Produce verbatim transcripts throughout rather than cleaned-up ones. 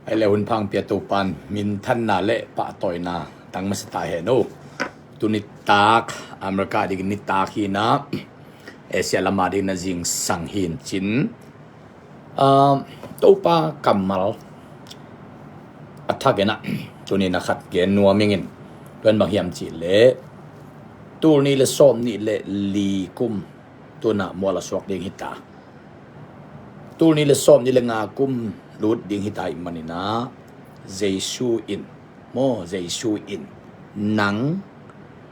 Ei le hun phang pia Topan minthanna le pahtawina tang masa ta hen aw. Tuni tak America dingin nitak hi-in ah, Asia lam adingin ah zingsang hi-in cin, ah, Topa kammal a thak in ah tuni-in ah khat gen nuam ing in. Tua bang hiam cih leh, tul nih le sawm nih le li kum tu-in ah mual a suak ding hi ta. Tul nih le sawm nih le nga kum lut ding hi ta ahih manin ah, Jesu in, maw, Jesu in nang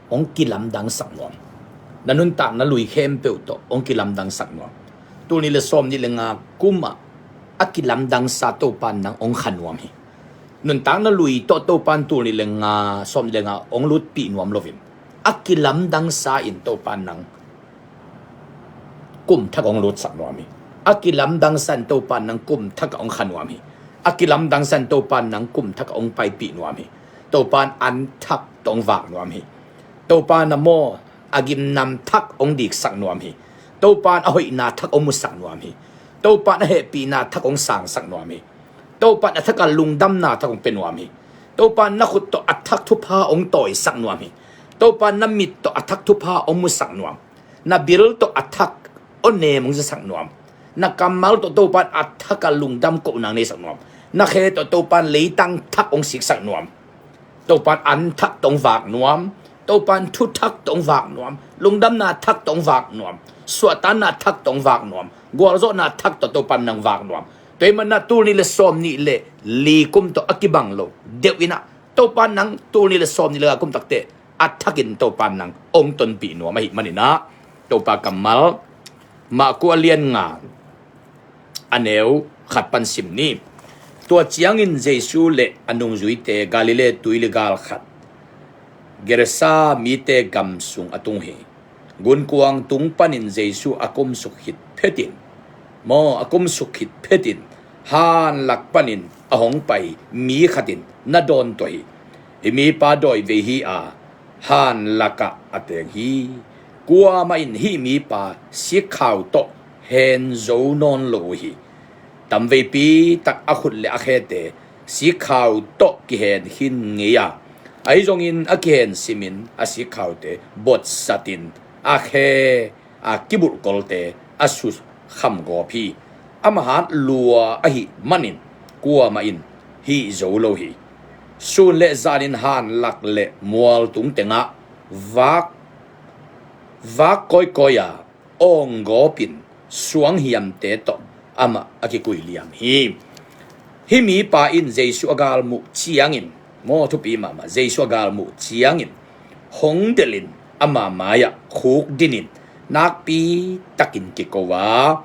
hong kilamdangsak nuam. Na nuntakna lui khempeuh tawh hong kilamdangsak nuam. Tul nih le sawm nih le nga kum ah a kilamdangsa Topa in nang hong kha nuam hi. Nuntakna lui tawh Topa in tul nih le nga, sawm nih le nga hong lutpih nuam loin, a kilamdangsa in Topa in nang kum thak hong lutsak nuam hi. A kilamdangsa in Topa in nang kum thak ah hong kha nuam hi. A kilamdangsa in Topa in nang kum thak ah hong paipih nuam hi. Topa in an thak tawh hong vak nuam hi. Topa in ah maw, a gimnam thak hong diksak nuam hi. Topa in a hoihna thak hong musak nuam hi. Topa in a hehpihna thak hong sangsak nuam hi. Topa in a thak ah lungdamna thak hong pia nuam hi. Topa in na khut tawh a thak thupha hong tawisak nuam hi. Topa in na mit tawh a thak thupha hong musak nuam. Na bil tawh a thak hong nem hong zasak nuam. Na kammal tawh Topa in a thak ah lungdam kohna hong neisak nuam. Na khe tawh Topa in leitang thak hong siksak nuam. Topa in an thak tawh hong vak nuam. Topa in thu thak tawh hong vak nuam. Lungdamna thak tawh hong vak nuam. Suahtakna thak tawh hong vak nuam. Gualzawhna thak tawh Topa in nang vak nuam. Tua ahih manin ah tul nih le sawm nih le li kum tawh a kibang lo deuh in ah, Topa in nang tul nih le sawm nih le nga kum takteh a thak in Topa in nang hong tonpih nuam ahih manin ah, Topa kammal, Marku a lian nga, a neu khat pan sim ni. Tua ciangin Jesu le a nungzuite Galilee tuili gal khat, Gerasa mite gam sung a tung hi. Gunkuang tung panin Jesu a kumsuk khit phetin, maw, a kumsuk khit phetin, hanlak panin a hong pai mi khat in na dawn tuah hi. Hih mipa dawi vei hi a, hanlak ah a teng hi. Kuamah in hih mipa sikkhau tawh hen zo nawn lo uh hi. Tamveipi tak a khut le a khete sikkhau tawh kihen khin ngei a, ahi zongin a kihen simin a sikkhaute botsatin a khe, a kibulhkolte a sukham gawp hi. Ama hat lua ahih manin kuamah in hih zo lo hi. Sun le zanin hanlak le mualtung tengah vak, vak kawikawi a, awng gawpin suanghiamte tawh amah a kikui liam hi. Hih mipa in Jesu a galmuh ciangin, maw, thupi mahmah, Jesu a galmuh ciangin hong delhin ama mai-ah khukdinin nakpi takin kiko a,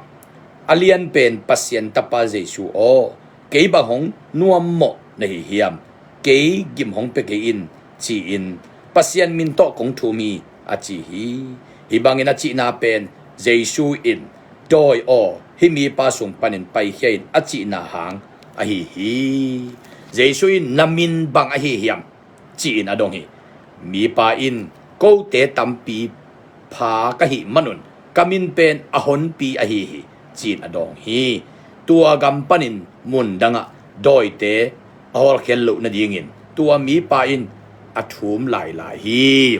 a lianpen Pasian Tapa Jesu aw, kei bang hong nuammawh na hi hiam? Kei gim hong pia kei in, ci-in Pasian min tawh kong thum hi, a ci hi. Hih bangin a cihna pen Jesu in, dawi aw, hih mipa sung panin paikhia in, a cihna hang ahi hi. Jesu in, na min bang ahi hiam? Ci-in a dong hi. Mipa in, kote tampi pha ka hih manun ka min pen a honpi ahi hi, ci-in a dawng hi. Tua gam panin mun dangah dawite a hawlkhia loh nadingin tua mipa in a thum lailai hi.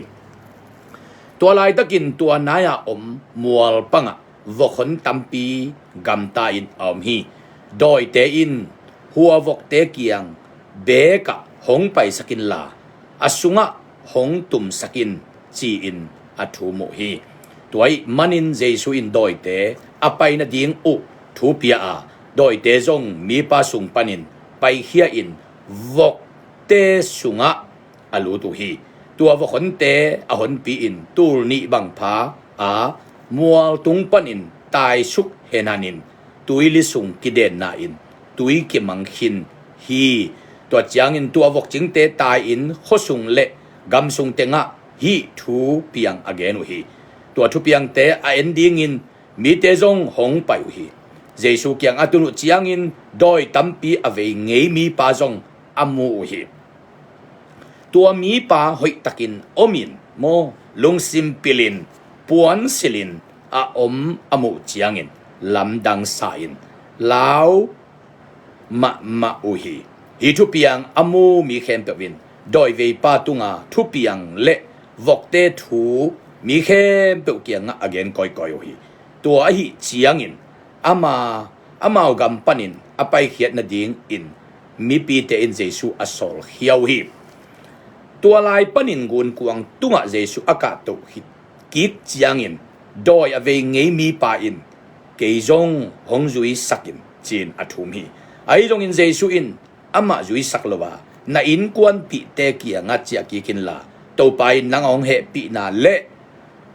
Tua laitakin tua nai-a om mualpangah vok hon tampi gamta-in a om hi. Dawite in hua vokte kiang beekah hong paisak inla, a sungah hong tumsak in, ci-in a thum uh hi. Tua ahih manin Jesu in dawite a pai nading uh thu pia a, dawite zong mipa sung panin paikhia in vokte sungah a lut uh hi. Tua vok honte a honpi in tul nih bang pha a, mualtung panin taisuk henhanin tuili sung kidenna in tui kimang khin hi. Tua ciangin tua vokcingte tai-in khuasung le gamsung tengah hih thupiang a gen uh hi. Tua thupiangte a en dingin mite zong hong pai uh hi. Jesu kiang a tun uh ciangin dawi tampi a vei ngei mipa zong a mu uh hi. Tua mipa hoihtakin omin, maw, lungsim pilin, puansilin a om a muh ciangin lamdang sa-in lau mahmah uh hi. Hih thupiang a mu mi khempeuh in dawiveipa tunga thupiang le vokte thu mi khempeuh kiangah a gen kawikawi uh hi. Tua ahih ciangin ama, amau gam panin a paikhiat nadingin mipite in Jesu a sawlkhia uh hi. Tua lai panin gunkuang tungah Jesu a kahtoh khit kik ciangin dawi a vei ngei mipa in, "Kei zong hong zuisak in," ci-in a thum hi. Ahi zongin Jesu in amah zuisak lo a, "Na innkuanpihte kiangah ciah kik inla, Topa in nang a hong hehpihna le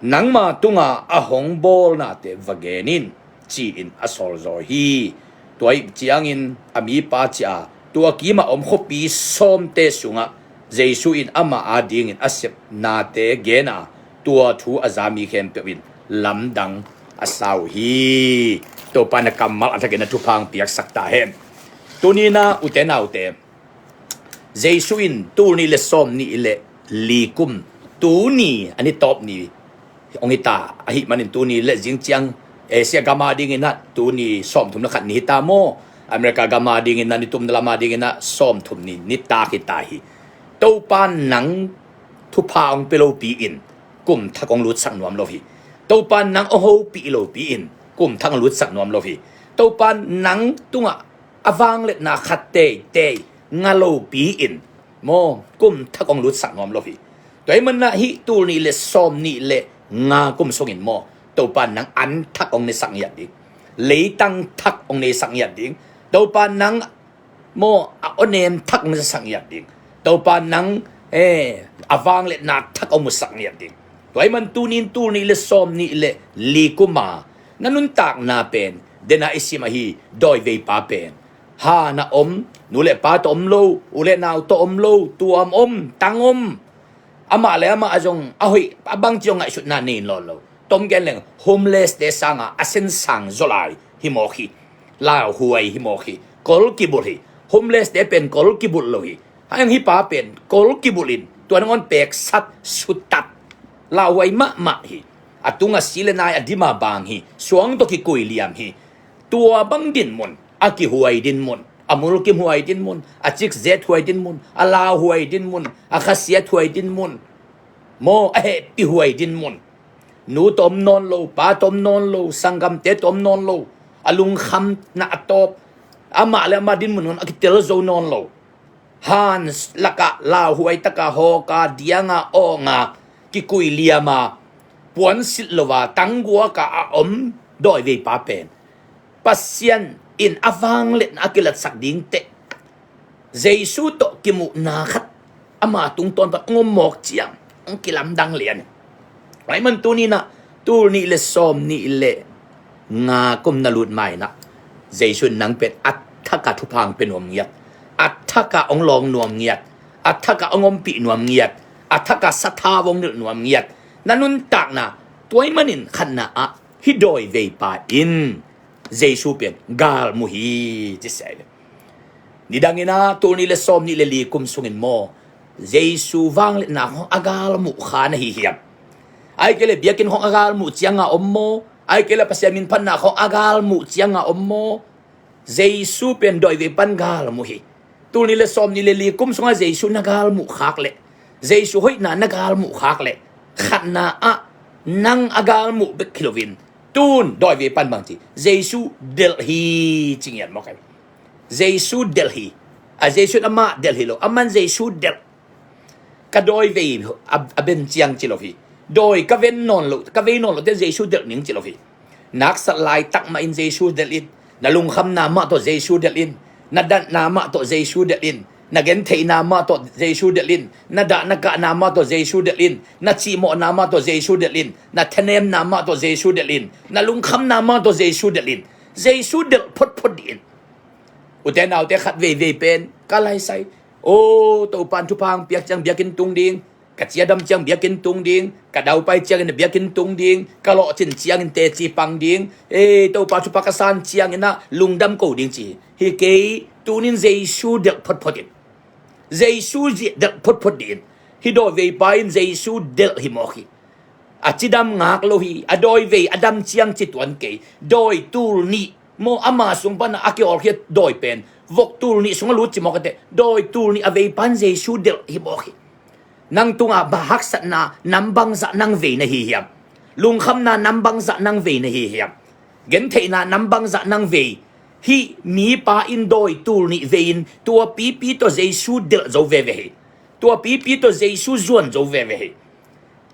nangma tunga a hong bawlnate va gen in," ci-in a sawlzaw hi. Tua ahih ciangin a mipa ciah a, tua kimah om khuapi sawmte sungah Jesu in amah adingin a sepnate gen a, tua thu a za mi khempeuh in lamdang a sa uh hi. Topa in a kammal a thakin a thupha hong piaksak ta hen. Tuni-in ah ute naute, Jesu in tul nih le sawm nih le li kum, tuni a ni tawp ni hong hi ta ahih manin tuni le zing ciang Asia gam adingin ah tuni sawmthum le khat ni hi ta maw? America gam adingin ah, nitumna lam adingin ah sawmthum ni nitak hi ta hi. Topa nang thupha hong pia lopi in kum thak hong lutsak nuam lo hi. Topa nang hong hopih lopi in kum thak hong lutsak nuam lo hi. Topa nang tungah a vangliatna khat teitei ngah lopi in maw, kum thak hong lutsak nuam lo hi. Tua ahih manin ah hih tul nih le sawm nih le nga kum sungin maw, Topa nang an thak hong nesak ngiat ding, leitang thak hong nesak ngiat ding, Topa nang maw, a awnem thak hong nesak ngiat ding, Topa nang, eh, a vangliatna thak hong musak ngiat ding. Tua ahih manin tuni-in tul nih le sawm nih le li kum a na nuntakna pen, den a i sim ahi dawiveipa pen, han a om, nu le pa tawh om lo, u le nau tawh om lo, tuam om, tang om, amah le amah a zong a hoih a bangci zong ngaihsutna nei nawn lo. Tom gen leng homeless te sanga a sensang zaw lai hi mawk hi. Lauhuai hi mawk hi. Kol kibulh hi. Homeless te pen kol kibulh lo hi. Hang hih pa pen kol kibulh in tua nangawn peksat suttat, lauhuai mahmah hi. A tunga si le nai a dim a bang hi. Suang tawh kikui liam hi. Tua bang dinmun, a kihuai dinmun, a mulkimhuai dinmun, a cikzethuai dinmun, a lauhuai dinmun, a khasiathuai dinmun, maw, a hehpihhuai dinmun, nu tawh om nawn lo, pa tawh om nawn lo, sanggamte tawh om nawn lo, a lungkhamna a tawp, amah le amah dinmun a kitel zo nawn lo, han lakah lauhuai taka hawka dianga awnga kikui liama puansilh lo a tangguaka a om dawiveipa pen Pasian in a vangliatna a kilatsak ding teh Jesu tawh kimuhna khat ama tungtawn pan hong om mawk ciang hong kilamdang lian. Tua ahih manin tuni-in ah tul nih le sawm nih le nga kum na lut ma-in ah Jesu in nang pen a thaka thupha hong pia nuam ngiat, a thaka hong lawng nuam ngiat, a thaka hong ompih nuam ngiat, a thaka sathau hong nilh nuam ngiat. Na nuntakna, tua ahih manin khatna ah hih dawiveipa in Jesu pen galmuh hi ci sia hi. Nidangin ah tul nih le sawm nih le li kum sungin maw, Jesu vangliatna khawng a galmuh kha na hi hiam? Ahih kei leh biakinn khawng a galmuh cianga om maw? Ahih kei leh Pasian min phatna khawng a galmuh cianga om maw? Jesu pen dawiveipa in galmuh hi. Tul nih le sawm nih le li kum sungah Jesu na galmuh khak leh, Jesu hoihna na galmuh khak leh, khatna ah nang a galmuh bek hi loin tun dawiveipa in bang ci, Jesu delh hi ci ngiat mawk hi. Jesu delh hi. A Jesu in amah delh hi lo, aman Jesu delh. Ka dawivei a, a ben ciang ci lo hi. Dawi ka ven nawn lo, ka vei nawn lo te Jesu delh ning ci lo hi. Naksat laitak mahin Jesu delh in. Na lungkhamna mah tawh Jesu delh in. Na datna mah tawh Jesu delh in. Na gentheihna mah tawh Jesu delh in. Na dah na kahna mah tawh Jesu delh in. Na cihmawhna mah tawh Jesu delh in. Na thanemna mah tawh Jesu delh in. Na lungkhamna mah tawh Jesu delh in. Jesu delh photphot dih in. Ute naute, khat veivei pen ka laisai, o, Topa in thupha hong piak ciang biakinn tung ding, ka ciadam ciang biakinn tung ding, ka daupai ciangin biakinn tung ding, ka lawhcin ciangin teci pang ding, e, Topa thupha ka san ciangin ah lungdam ko ding ci hi. Hi kei, tunin Jesu delh photphot in. Jesu delh photphot dih in. Hih dawiveipa in Jesu delh hi mawk hi. A cidam ngak lo hi. A dawivei a dam ciang ci tuan kei. Dawi tul nih maw, ama sung pana a kiawlkhia dawi pen vok tul nih sungah lut ci mawk a teh, dawi tul nih a vei pan Jesu delh hi mawk hi. Nang tungah bang haksatna nam bangzah nang vei na hi hiam? Lungkhamna nam bangzah nang vei na hi hiam? Gentheihna nam bangzah nang vei? Hih mipa in dawi tul nih vei-in tua pipi tawh Jesu delh zo veve hi. Tua pipi tawh Jesu zuan zo veve hi.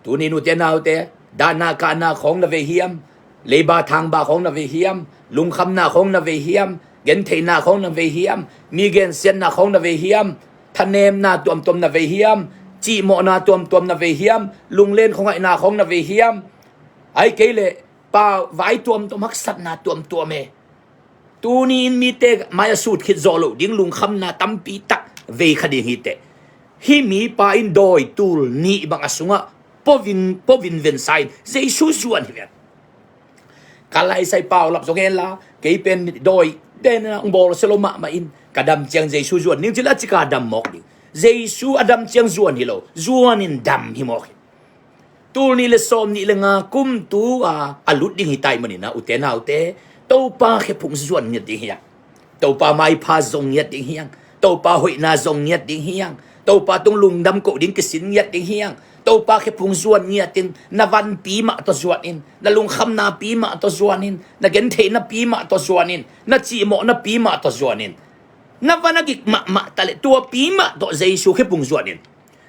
Tuni nute naute, dahna kahna khawng na vei hiam? Leiba thangba khawng na vei hiam? Lungkhamna khawng na vei hiam? Gentheihna khawng na vei hiam? Mi gensiatna khawng na vei hiam? Thanemna tuamtuam na vei hiam? Cihmawhna tuamtuam na vei hiam? Lunglen khuangaihna khawng na vei hiam? Ahih kei leh pau vai tuamtuam, haksatna tuamtuam e. Tuni in mite mai-ah sut khit zawh loh ding lungkhamna tampi tak vei kha ding hi teh. Hih mipa in dawi tul nih bang a sungah pua vin, pua vin vensa in Jesu zuan hi ven. Ka laisai paulap zong henla, kei pen dawi den a hong bawl sia lo mahmah in, ka dam ciang Jesu zuan ding ci leh a cika dam mawk ding. Jesu a dam ciang zuan hi lo, zuan in dam hi mawk hi. Tul nih le sawm nih le nga kum tu a, a lut ding hi tai manin ah, ute naute, Topa khephung zuan ngiat ding hi hang. Topa maipha zong ngiat ding hi hang. Topa hoihna zong ngiat ding hi hang. Topa tung lungdam koh ding kisin ngiat ding hi hang. Topa khephung zuan ngiat in, na vanpi mah tawh zuan in, na lungkhamnapi mah tawh zuan in, na gentheihnapi mah tawh zuan in, na cihmawhnapi mah tawh zuan in. Na van a gik mahmah ta leh tuapi mah tawh Jesu khephung zuan in.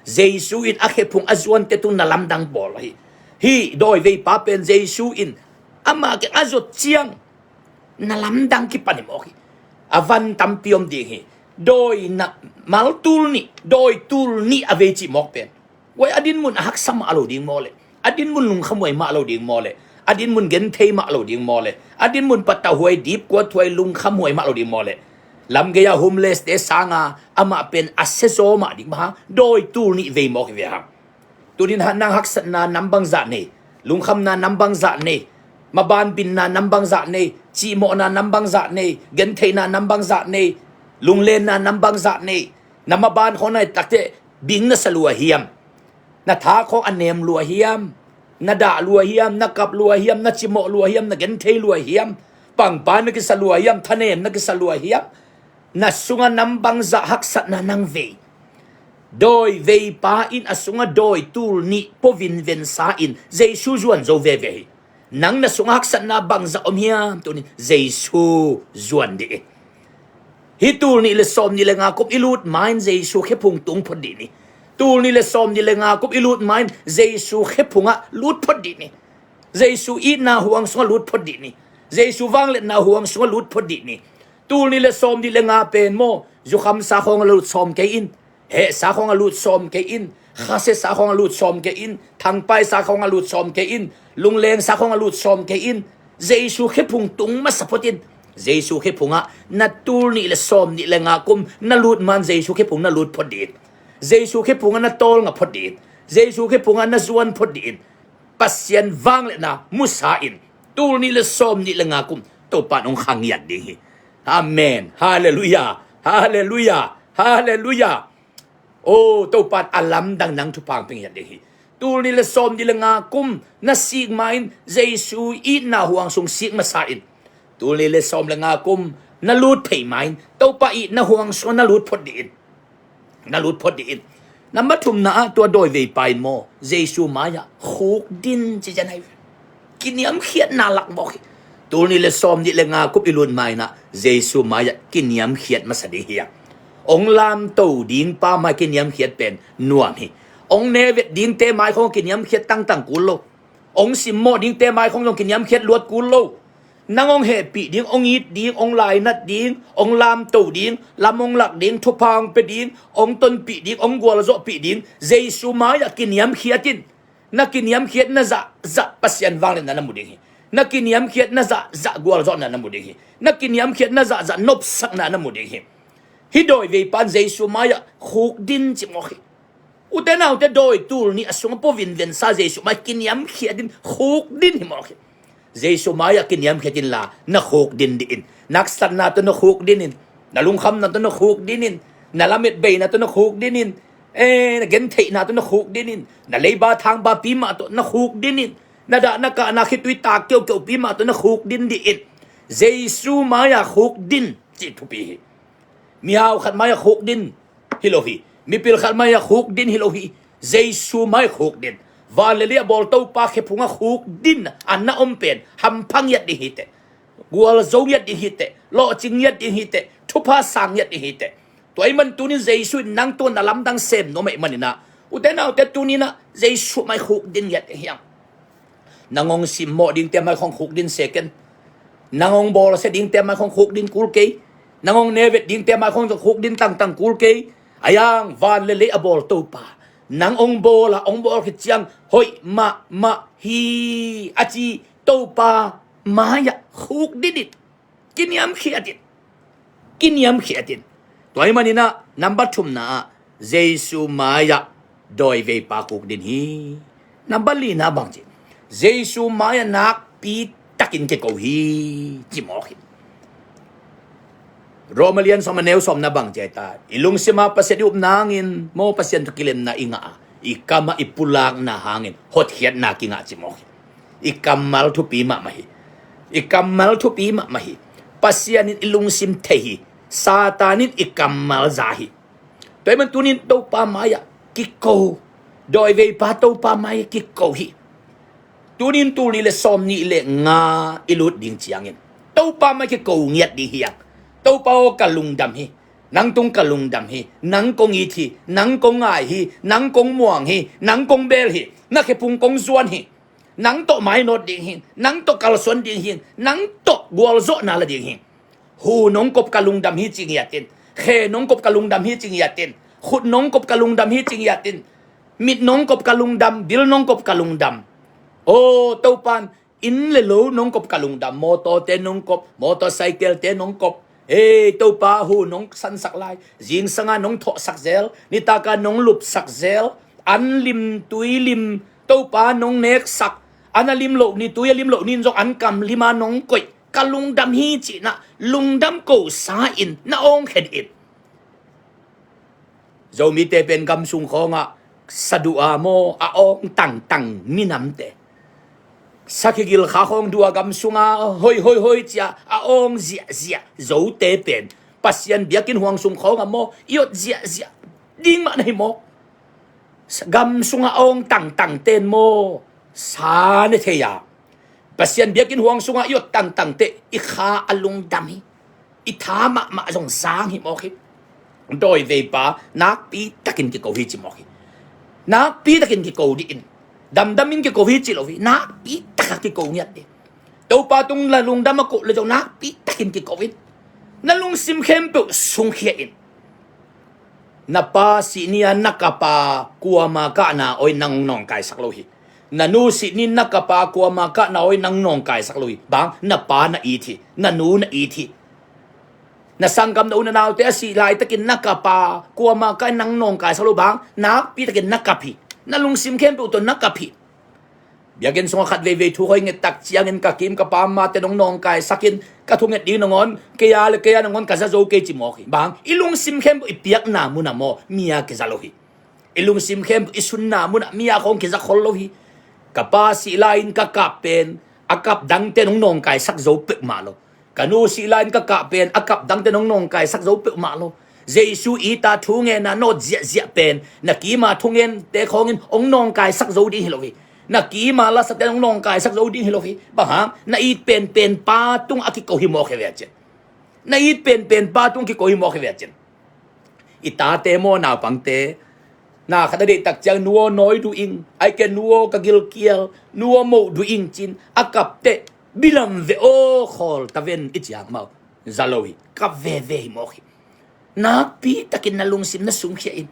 Jesu in a khephung a zuante tung na lamdang bawl hi. Hih dawi veipa pen Jesu in ama kiang a zuat ciang na lamdang kipan hi mawk hi. A van tampi om ding hi. Dawi na mal tul nih, dawi tul nih a vei cih mawk pen, huai a dinmun a haksa mah lo ding maw leh, a dinmun lungkhamhuai mah lo ding maw leh, a dinmun genthei mah lo ding maw leh, a dinmun patauhuai, dipkuathuai, lungkhamhuai mah lo ding maw leh, lamgei-a homeless-te sanga amah pen a siazaw mah ding bang hang, dawi tul nih vei mawk hi ve hang. Tunin nang haksatna nam bangzah nei, lungkhamna nam bangzah nei, maban binna nam bangzah nei, cihmawhna nam bangzah nei, gentheihna nam bangzah nei, lunglenna nam bangzah nei. Na maban khawng na et takteh bing na sa lua hiam? Na tha khawng a nem lua hiam? Na dah lua hiam? Na kap lua hiam? Na cimawh lua hiam? Na genthei lua hiam? Pangpa na kisa lua hiam? Thanem na kisa lua hiam? Na sungah nam bangzah haksatna nang vei? Dawi veipa in a sungah dawi tul nih pua vin vensa in Jesu zuan zo veve hi. Nang na sungah haksatna bangzah om hiam? Tunin Jesu zuan dih in. Hih tul nih le sawm nih le nga kum i lut ma-in Jesu khephung tung phot dih ni. Tul nih le sawm nih le nga kum i lut ma-in Jesu khephungah lut phot dih ni. Jesu itna huang sungah lut phot dih ni. Jesu vangliatna huang sungah lut phot dih ni. Tul nih le sawm nih le nga pen maw, zukhamsa khawng a lut sawm kei in, hehsa khawng a lut sawm kei in, khasiasa khawng a lut sawm kei in, thangpaisa khawng a lut sawm kei in, lunglengsa khawng a lut sawm kei in. Jesu khephung tung masa phot in. Jesu khephungah na tul nih le sawm nih le nga kum na lut ma-in Jesu khephung na lut phot dih in. Jesu khephungah na tawlnga phot dih in. Jesu khephungah na zuan phot dih in. Pasian vangliatna musa in. Tul nih le sawm nih le nga kum Topa in hong kha ngiat ding hi. Amen. Halleluiah. Halleluiah. Halleluiah. O, Topa in a lamdang nang thupha hong pia ngiat ding hi. Tul nih le sawm nih le nga kum na sik ma-in Jesu itna huang sung sik masa in. Tul nih le sawm le nga kum na lut phei ma-in Topa itna huang sung na lut phot dih in. Na lut phot dih in. Nambat thumna ah tua dawi veipa in maw, Jesu mai-ah khukdin ci cian ahi ve. Kiniamkhiatna lak mawk hi. Tul nih le sawm nih le nga kum i lut ma-in ah Jesu mai-ah kiniamkhiat masa ding hi a. Hong lamto ding pa mai kiniamkhiat pen nuam hi. Hong nevet dingte mai khawng kiniamkhiat tangtang kul lo. Hong simmawh dingte mai khawng zong kiniamkhiat luat kul lo. Nang hong hehpih ding, hong it ding, hong lainat ding, hong lamto ding, lam hong lak ding, thupha hong pia ding, hong tonpih ding, hong gualzawhpih ding, Jesu mai-ah kiniamkhiat in. Na kiniamkhiat na zahzah Pasian vangliatna na mu ding hi. Na kiniamkhiat na zahzah gualzawhna na mu ding hi. Na kiniamkhiat na zahzah nopsakna na mu ding hi. Hih dawi veipa in Jesu mai-ah khukdin ci mawk hi. Ute naute, dawi tul nih a sungah pua vinvensa Jesu mai kiniamkhiat in khukdin hi mawk hi. Jesu mai-ah kiniamkhiat inla na khukdin dih in. Na haksatna tawh na khukdin in. Na lungkhamna tawh na khukdin in. Na lamet beina tawh na khukdin in. Eh, na gentheihna tawh na khukdin in. Na leiba thangbapi mah tawh na khukdin in. Na dah na kahna khitui tak keukeupi mah tawh na khukdin dih in. Jesu mai-ah khukdin cih thupi hi. Mihau khat mai-ah khukdin hi lo hi. Mipil khat mai-ah khukdin hi lo hi. Jesu mai-ah khukdin. Van le lei a bawl Topa khephungah khukdin a na om pen hampha ngiat ding hi teh. Gualzo ngiat ding hi teh. Lawhcing ngiat ding hi teh. Thupha sang ngiat ding hi teh. Tua ahih man tunin Jesu in nang tungah na lamdang sem nuam ahih manin ah, ute naute, tunin ah Jesu mai khukdin ngiat ding hi hang. Nang hong simmawh dingte mai khawng khukdin se ken. Nang hong bawlsia dingte mai khawng khukdin kul kei. Nang hong nevet dingte mai khawng khukdin tangtang kul kei. Ahi hang van le lei a bawl Topa, nang hong bawl a, hong bawl khit ciang hoih mahmah hi a ci Topa mai-ah khukdin in. Kiniamkhiat in. Kiniamkhiat in. Tua ahih manin ah, number thumna ah, Jesu mai-ah dawiveipa khukdin hi. Number lina bang ci? Jesu mai-ah nakpi takin kiko hi, ci mawk hi. Roma lian sawm a neu sawmna bang ci a, i lungsim ah Pasian i upna hangin maw, Pasian tawh kilemna i ngah a, i kam ah i pulakna hangin hotkhiatna kingah, ci mawk hi. I kammal thupi mahmah hi. I kammal thupi mahmah hi. Pasian in i lungsim thei hi. Satan in i kammal za hi. Tua ahih man tunin Topa mai-ah kiko. Dawiveipa Topa mai-ah kiko hi. Tunin tul nih le sawm nih le nga i lut ding ciangin Topa mai-ah kiko ngiat ding hi hang. Topa aw, ka lungdam hi. Nang tung ka lungdam hi. Nang kong it hi. Nang kong ngai hi. Nang kong muang hi. Nang kong bel hi. Na khephung kong zuan hi. Nang tawh mainawt ding hi. Nang tawh kalsuan ding hi. Nang tawh gualzawhna la ding hi. Hu nong kop ka lungdam hi, ci ngiat in. Khe nong kop ka lungdam hi, ci ngiat in. Khut nong kop ka lungdam hi, ci ngiat in. Mit nong kop ka lungdam, bil nong kop ka lungdam. Aw Topa, inn le lo nong kop ka lungdam, mawtawte nong kop, motorcycle-te nong kop. Hei Topa, hu nong sansak lai, zingsanga nong thawhsak zel, nitaka nong lupsak zel, an lim tui lim, Topa, nong neksak, an a lim loh ni, tui a lim loh ni in zong an kam lima nong koih. Ka lungdam hi, cihna lungdam kosa in na awng khen in. Zomite pen gam sung khawngah sa duh a maw, a awng tangtang minamte. Sakhi gilkha khawng duh a gam sunga hoi hoi hoi cia a awng ziahziah zote pen Pasian biakinn huang sung khawngah maw, i ot ziahziah ding mah na hi maw? Gam sunga awng tangtangte in maw, sa ne thei a, Pasian biakinn huang sungah i ot tangtangte i kha a lungdam hi. I tha mahmah zong zang hi mawk hi. Dawiveipa nakpi takin kiko hi, ci mawk hi. Nakpi takin kiko dih in. Damdamin kiko hi ci lo hi. Nakpi takah kiko ngiat dih. Topa tung la lungdam a koh le zong nakpi takin kiko in. Na lungsim khempeuh sungkhia in. Na pa sih ni-a na kap a kuama kahna aw in nang hong nawngkaisak lo hi. Na nu sih ni-in na kap a kuama kahna aw in nang nawngkaisak lo hi. Bang? Na pa na it hi. Na nu na it hi. Na sanggam, na u na naute a sih laitakin na kap a kuama kah in nang nawngkaisak lo. Bang? Nakpi takin na kap hi. Na lungsim khempeuh tawh na kap hi. Biakinn sungah khat veivei thu hoih nget tak ciangin ka kim ka pam mate nong nawngkaisakin ka thunget ding nangawn kei a le kei a nangawn ka za zo kei ci mawk hi. Bang? I lungsim khempeuh i piakna munah maw, mi a kiza lo hi. I lungsim khempeuh i sunna munah mi a khawng kiza khol lo hi. Ka pa sih lai-in ka kap pen a kap dangte nong nawngkaisak zo peuhmah lo. Ka nu sih lai-in ka kah pen a kap dangte nong nawngkaisak zo peuhmah lo. Jesu ita thu ngenna nawt ziahziah pen na kima thungente khawngin hong nawngkaisak zo ding hi lo hi. Na kima lasate hong nawngkaisak zo ding hi lo hi. Bang hang? Na it penpen pa tungah a kiko hi mawk hi ve a cin. Na it penpen pa tungah kiko hi mawk hi ve a cin. I tate maw, naupangte, na khat a deihtak ciang nu aw nawi duh ing, ai ke nu aw ka gilkial, nu aw moh duh ing cin a kap teh bilam ve aw khawl ta ven i ciang mau za lo hi. Kap veve hi mawk hi. Nakpi takin na lungsim na sunkhiat in.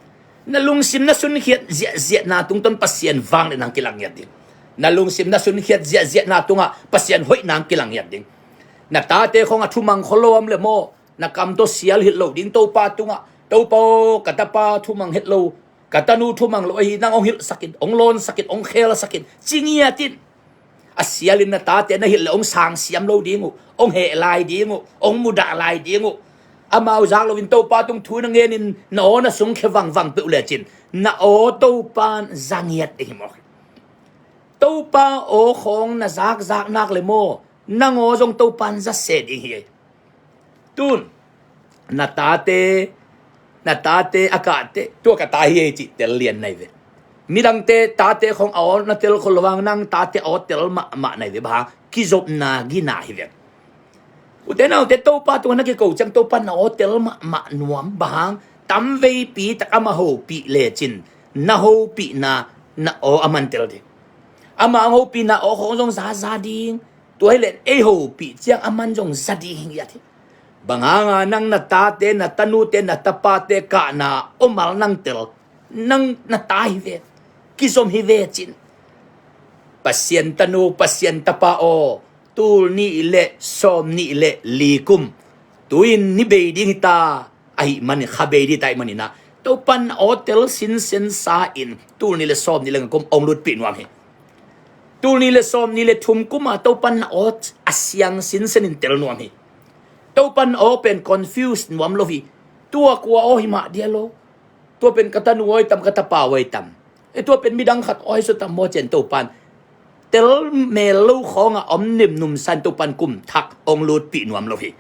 Na lungsim na sunkhiat ziahziahna tungtawn Pasian vangliatna hong kilang ngiat ding. Na lungsim na sunkhiat ziahziahna tungah Pasian hoihna hong kilang ngiat ding. Na tate khawng a thumang khol lo om le maw, na kam tawh sial hilh lo ding Topa tungah, Topa aw, ka tapa thumang het lo, ka tanu thumang lo ahi, nang hong hilhsak in, hong lawnsak in, hong khelsak in, ci ngiat in. A sialin na tate na hilh le hong sangsiam lo ding uh, hong heh lai ding uh, hong mudah lai ding uh. Amau zak loin Topa tung thu na ngenin na aw na sungkhia vangvang peuh lecin na aw Topa in za ngiat ding hi mawk hi. Topa aw khawng na zakzak nak le maw, Nang aw zong Topan za se ding hi. Tun na tate, na tate a kahte, tua ka ta hi ei cih tel lian nai ve. Midangte tate khong a aw na tel khol lo hang, nang tate aw tel mahmah nai ve, bang hang kizopna gina hi ve. Ute naute, Topa tungah na kiko ciang Topan na aw tel mahmah nuam, bang hang tamveipi tak amah hopih lecin na hopihna na aw aman tel ding. Amah hong hopihna aw khong zong zaza ding. Tua hileh ei hopih ciang aman zong za ding hi ngiat hi. Bang hanga nang na tate, na tanute, na tapate kahna om a nang tel, nang na ta hi ve. Kizom hi ve cin. Pasian tanu, Pasian tapa aw, tul nih le sawm nih le li kum, tu-in ni bei ding hi ta, ahih manin kha bei ding ta ahih manin ah, Topan na aw tel sinsen sa in tul nih le sawm nih le nga kum hong lutpih nuam hi. Tul nih le sawm nih le thum kum a Topan na aw a siang sinsen in tel nuam hi. Topan na aw pen confuse nuam lo hi. Tua kua aw hi mah dia lo. Tua pen ka tanu aw hi tam, ka tapa aw hi tam. E, tua pen midang khat aw hi suak tam maw, cian Topan tel mel lo khawngah om nimnum sa in Topan kum thak hong lutpih nuam lo hi.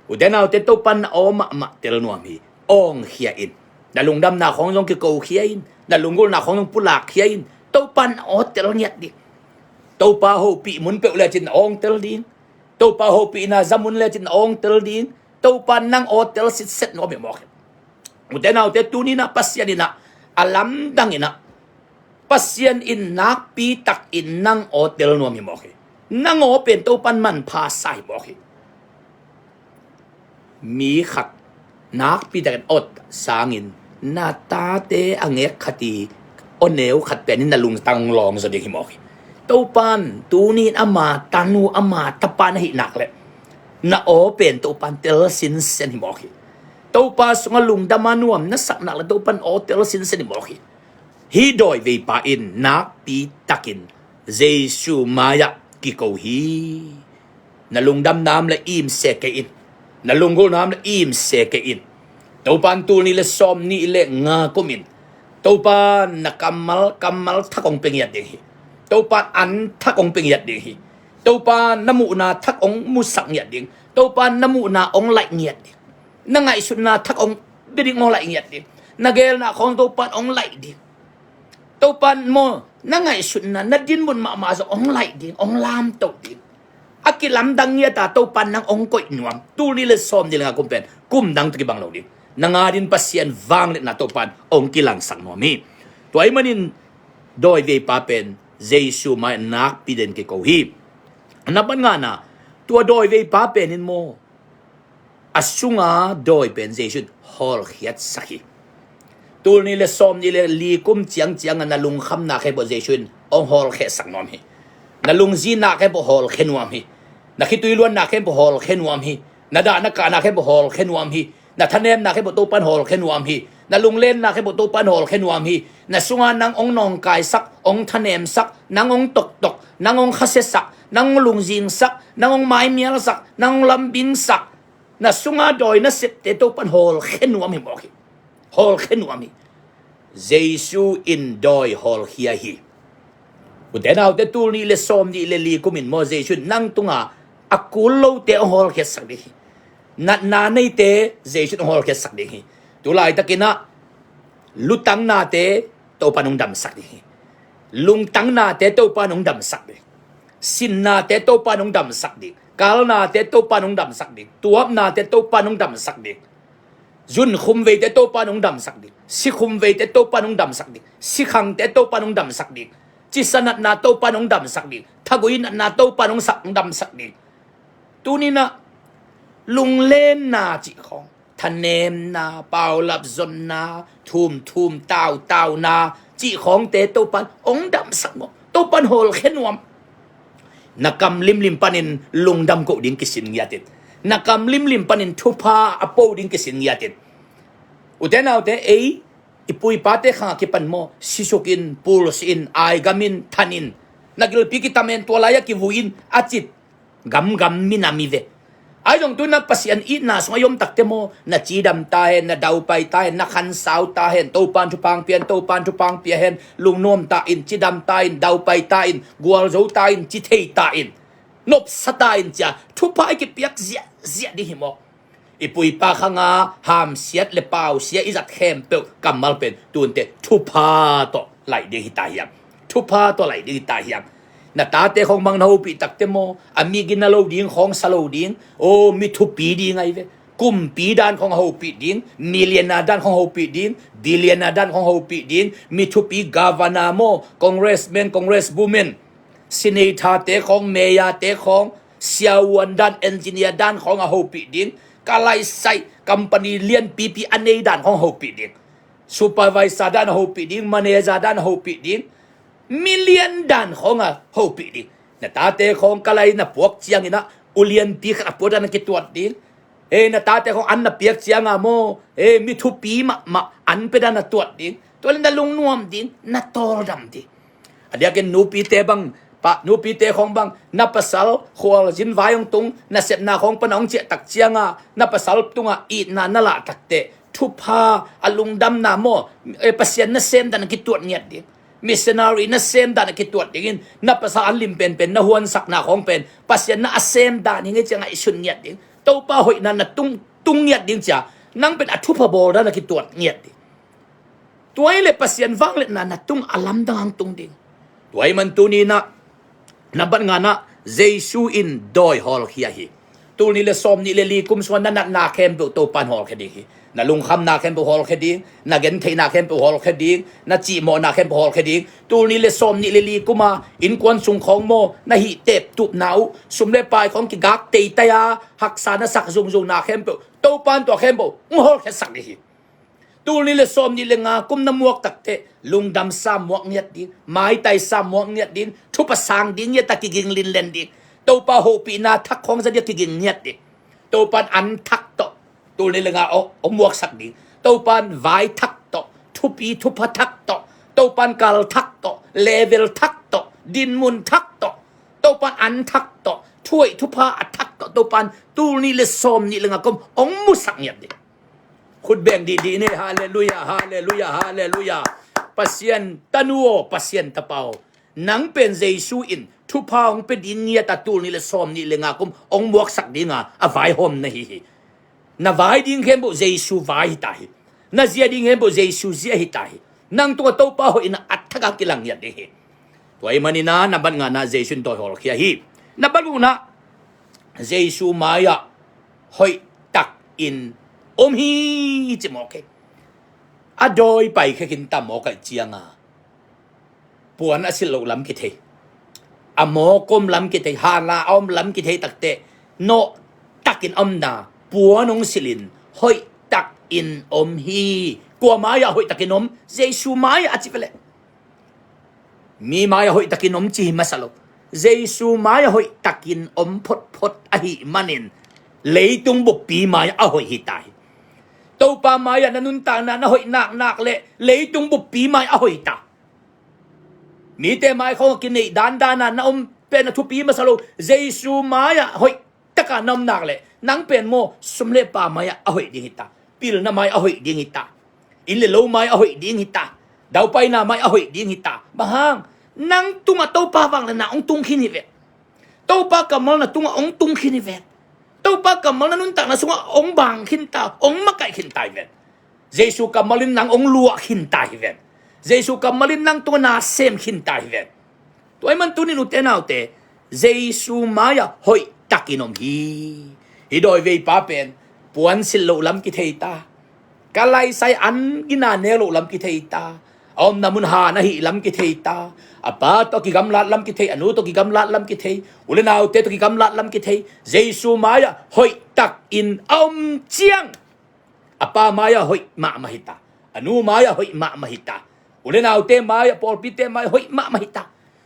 Ute naute, Topan na aw mahmah tel nuam hi. Awng khia in. Na lungdamna khawng zong kiko khia in. Na lunggulhna khawng zong pulak khia in. Topan na aw tel ngiat ding. Topa hopih mun peuh lecin na awng tel ding. Topa hopihna za mun lecin na awng tel ding. Topan nang aw tel sitset nuam hi mawk hi. Ute naute, tuni-in ah Pasian in ah a lamdang in ah Pasian in nakpi takin nang aw tel nuam hi mawk hi. Nang aw pen Topan manpha sa hi mawk hi. Mi khat nakpi takin awt sangin na tate a ngek khat i aw neu khat pen in na lungtang lawng zaw ding hi mawk hi. Topan tuni-in ama tanu, ama tapa na hih nak leh na aw pen Topan tel sinsen hi mawk hi. Topa sungah lungdam a nuam na sak nak leh Topan aw tel sinsen hi mawk hi. Hih dawiveipa in nakpi takin Jesu mai-ah kiko hi. Na lungdamna om leh im se kei in. Na lunggulhna om leh im se kei in. Topan tul nih le sawm nih le nga kum in Topan na kammal, kammal thak hong pia ngiat ding hi. Topan an thak hong pia ngiat ding hi. Topan na muhna thak hong musak ngiat ding. Topan na muhna hong laih ngiat ding. Na ngaihsutna thak hong bia ding, hong laih ngiat ding. Na geelna khawng Topan hong laih ding. Topan maw, na ngaihsutna, na dinmun mahmah zong hong laih ding, hong lamtoh ding. A kilamdang ngiat a Topan nang hong koih nuam. Tul nih le sawm nih le nga kum pen kum dang tawh kibang lo ding. Nang adingin Pasian vangliatna Topan hong kilangsak nuam hi. Tua ahih manin dawiveipa pen Jesu mai-ah nakpi takin kiko hi. Na pan ngana, tua dawiveipa pen in maw, a sunga dawi pen Jesu in hawlkhiatsak hi. Tul nih le sawm nih le li kum ciangciang a na lungkhamna khempeuh Jesu in hong hawlkhehsak nuam hi. Na lungzinna khempeuh hawlkhia nuam hi. Na khitui luanna khempeuh hawlkhia nuam hi. Na dahna kahna khempeuh hawlkhia nuam hi. Na thanemna khempeuh Topan hawlkhia nuam hi. Na lunglenna khempeuh Topan hawlkhia nuam hi. Na sunga nang hong nawngkaisak, hong thanemsak, nang hong toktok, nang hong khasiasak, nang hong lungzingsak, nang hong maimialsak, nang hong lambingsak, na sunga dawi na septe Topan hawlkhia nuam hi mawk hi. Hawlkhia nuam hi. Jesu in dawi hawlkhia hi. Ute naute, tul nih le sawm nih le li kum in maw, Jesu in nang tunga a kul lote hong hawlkhiatsak ding hi. Natna neite Jesu in hong hawlkhiatsak ding hi. Tulaitakin ah lutangnate Topan hong damsak ding hi. Lungtangnate Topan hong damsak ding. Sinnate Topan hong damsak ding. Kalnate Topan hong damsak ding. Tuapnate Topan hong damsak ding. Zunkhumveite Topan hong damsak ding. Sikhumveite Topan hong damsak ding. Sikhangte Topan hong damsak ding. Cisanatna Topan hong damsak ding. Thagui natna Topan hong sak, hong damsak ding. Tuni-in ah lunglenna cih khawng, thanemna, paulap zonna, thumthum tautauna cih khawngte Topan hong damsak nuam. Topan hawlkhia nuam. Na kam limlim panin lungdam koh ding kisin ngiat in. Na kam limlim panin thupha a po ding kisin ngiat in. Ute naute, ei i pu i pate khang a kipan maw, sisuk in, pulsi in, aigam in, than in, na gilpi kitam hen, tua lai-ah kivui in, a cih gamgam minam hi ve. Ahi zong tu-in ah Pasian itna sungah i om takte maw, na cidam ta hen, na daupai ta hen, na khansau ta hen, Topan thupha hong pia hen, Topan thupha hong pia hen, lungnuam ta in, cidam ta in, daupai ta in, gualzo ta in, ci thei ta in. nopsa ta in cia thupha i kipiak ziahziah ding hi maw? I puipa khanga hamsiat le pausia i zat khempeuh kammal pen tunte thupha tawh laih ding hi ta hiam? Thupha tawh laih ding hi ta hiam? Na tate khawng bang na hopih takte maw, a mi gina lo ding khawng sa lo ding, o mi thupi ding ahi ve. Kumpi dan khawng a hopih ding, millionaire dan khawng hopih ding, billionaire dan khawng hopih ding, mi thupi governor maw, congressman, congresswoman, senator te khawng, mayor te khawng, siavuan dan, engineer dan khawng a hopih ding, kalaisai company lianpipi a nei dan khawng a hopih ding, supervisor dan a hopih ding, manager dan a hopih ding, million dan khawng a hopih ding. Na tate khawng kalai na puak ciangin ah ulianpi khat a puak dan a kituat ding. Ei, na tate khawng an na piak cianga maw, ei, mi thupi mahmah an pia dan a tuat ding. Tua le na lungnuam ding, na tawldam ding. A diakin nupite bang, pa, nupite khawng bang, na pasal khualzin vai hong tung, na sepna khawng pan a hong ciah tak cianga na pasal tungah itna na lah takteh thupha, a lungdamna maw, ei, Pasian na sem dan a kituat ngiat ding. Missionary na sem dan a kituat dingin na pasal an lim penpen na huansakna khawng pen Pasian na a sem dan hi ngei ciangah i sun ngiat ding. Topa hoihna na tung, tung ngiat ding cia nang pen a thupha bawl dan a kituat ngiat ding. Tua hi le Pasian vangliatna na tung a lamdang hang tung ding. Tua hi man tuni nah, nambat ngana Jesu in dawi hawlkhia hi. Tulni le sawmnih le li kum sungah na natna khempeuh Topan hawlkhia ding hi. Na lungkhamna khempeuh hawlkhia ding, na gentheihna khempeuh hawlkhia ding, na cihmawhna khempeuh hawlkhia ding. Tulni le sawmnih le li kuma innkuan sung khawng maw, na hih teptupna uh, sum le pai khawng kigak teitei a, haksa na sak zungzungna khempeuh Topan tua khempeuh hong hawlkhiasak ding hi. Tulni le sawmnih le nga kum na muak takteh lungdam sa muak ngiat ding, maitai sa muak ngiat ding, thupha sang ding ngiat a kiging linlen ding. Topa hopihna thak khawng za ding a kiging ngiat ding. Topan an thak tawh tulni le nga aw, aw muaksak ding. Topan vai thak tawh, thupi thupha thak tawh, Topan kal thak tawh, level thak tawh, dinmun thak tawh, Topan an thak tawh, thuaih thupha a thak tawh Topan tulni le sawmnih le nga kum hong musak ngiat ding. Khut beng dihdih ni. Halleluiah, halleluiah, halleluiah. Pasian tanu aw, Pasian tapa aw, nang pen Jesu in thupha hong pia ding ngiat a tulni le sawmnih le nga kum hong muaksak dinga a vaihawm na hi hi. Na vai ding khempeuh Jesu vai hi ta hi. Na zia ding khempeuh Jesu zia hi ta hi. Nang tungah Topa hoihna a thak a kilang ngiat ding hi. Tua hi manin ah nambat ngana Jesu in dawi hawlkhia hi. Nambat gukna Jesu mai-ah hoihtakin om hi ci mawk hi. A dawi paikhia khin ta mawk ahih cianga puan a silh loh lam kithei, a mawk om lam kithei, hana a om lam kithei takteh nawhtakin omna puan hong silhin hoihtakin om hi. Kua mai-ah hoihtakin om? Jesu mai-ah a ci veleh. Mi mai-ah hoihtakin om ci hi masa lo. Jesu mai-ah hoihtakin om photphot ahih manin leitung buppi mai-ah a hoih hi ta hi. Topa mai-ah na nuntakna na hoih naknak leh leitung buppi mai-ah a hoih ta. Mite mai khawng a kineih dandan a na om pen a thupi masa lo. Jesu mai-ah hoih taka na om nak leh nang pen maw sum le pai mai-ah a hoih ding hi ta. Pilna mai a hoih ding hi ta. Inn le lo mai a hoih ding hi ta. Daupaina mai a hoih ding hi ta. Bang hang? Nang tungah Topa vangliatna hong tung khin hi ve. Topa kammal na tungah hong tung khin hi ve. Topa kammal na nuntakna sungah hong bang khin ta, hong makaih khin ta hi ve. Jesu kammal in nang hong luah khin ta hi ve. Jesu kammal in nang tungah na sem khin ta hi ve. Tua hi man tunin ute naute, Jesu mai-ah hoihtakin om hi. Hih dawi veipa pen puan silh loh lam kithei ta. Ka laisai an gina nek loh lam kithei ta. A omna mun han ahih lam kithei ta. A pa tawh kigamlat lam kithei, a nu tawh kigamlat lam kithei, u le naute tawh kigamlat lam kithei. Jesu mai-ah hoihtakin a om ciang a pa mai-ah hoih mahmah hi ta. A nu mai-ah hoih mahmah hi ta. U le naute mai-ah, pawlpite mai-ah hoih mahmah hi ta.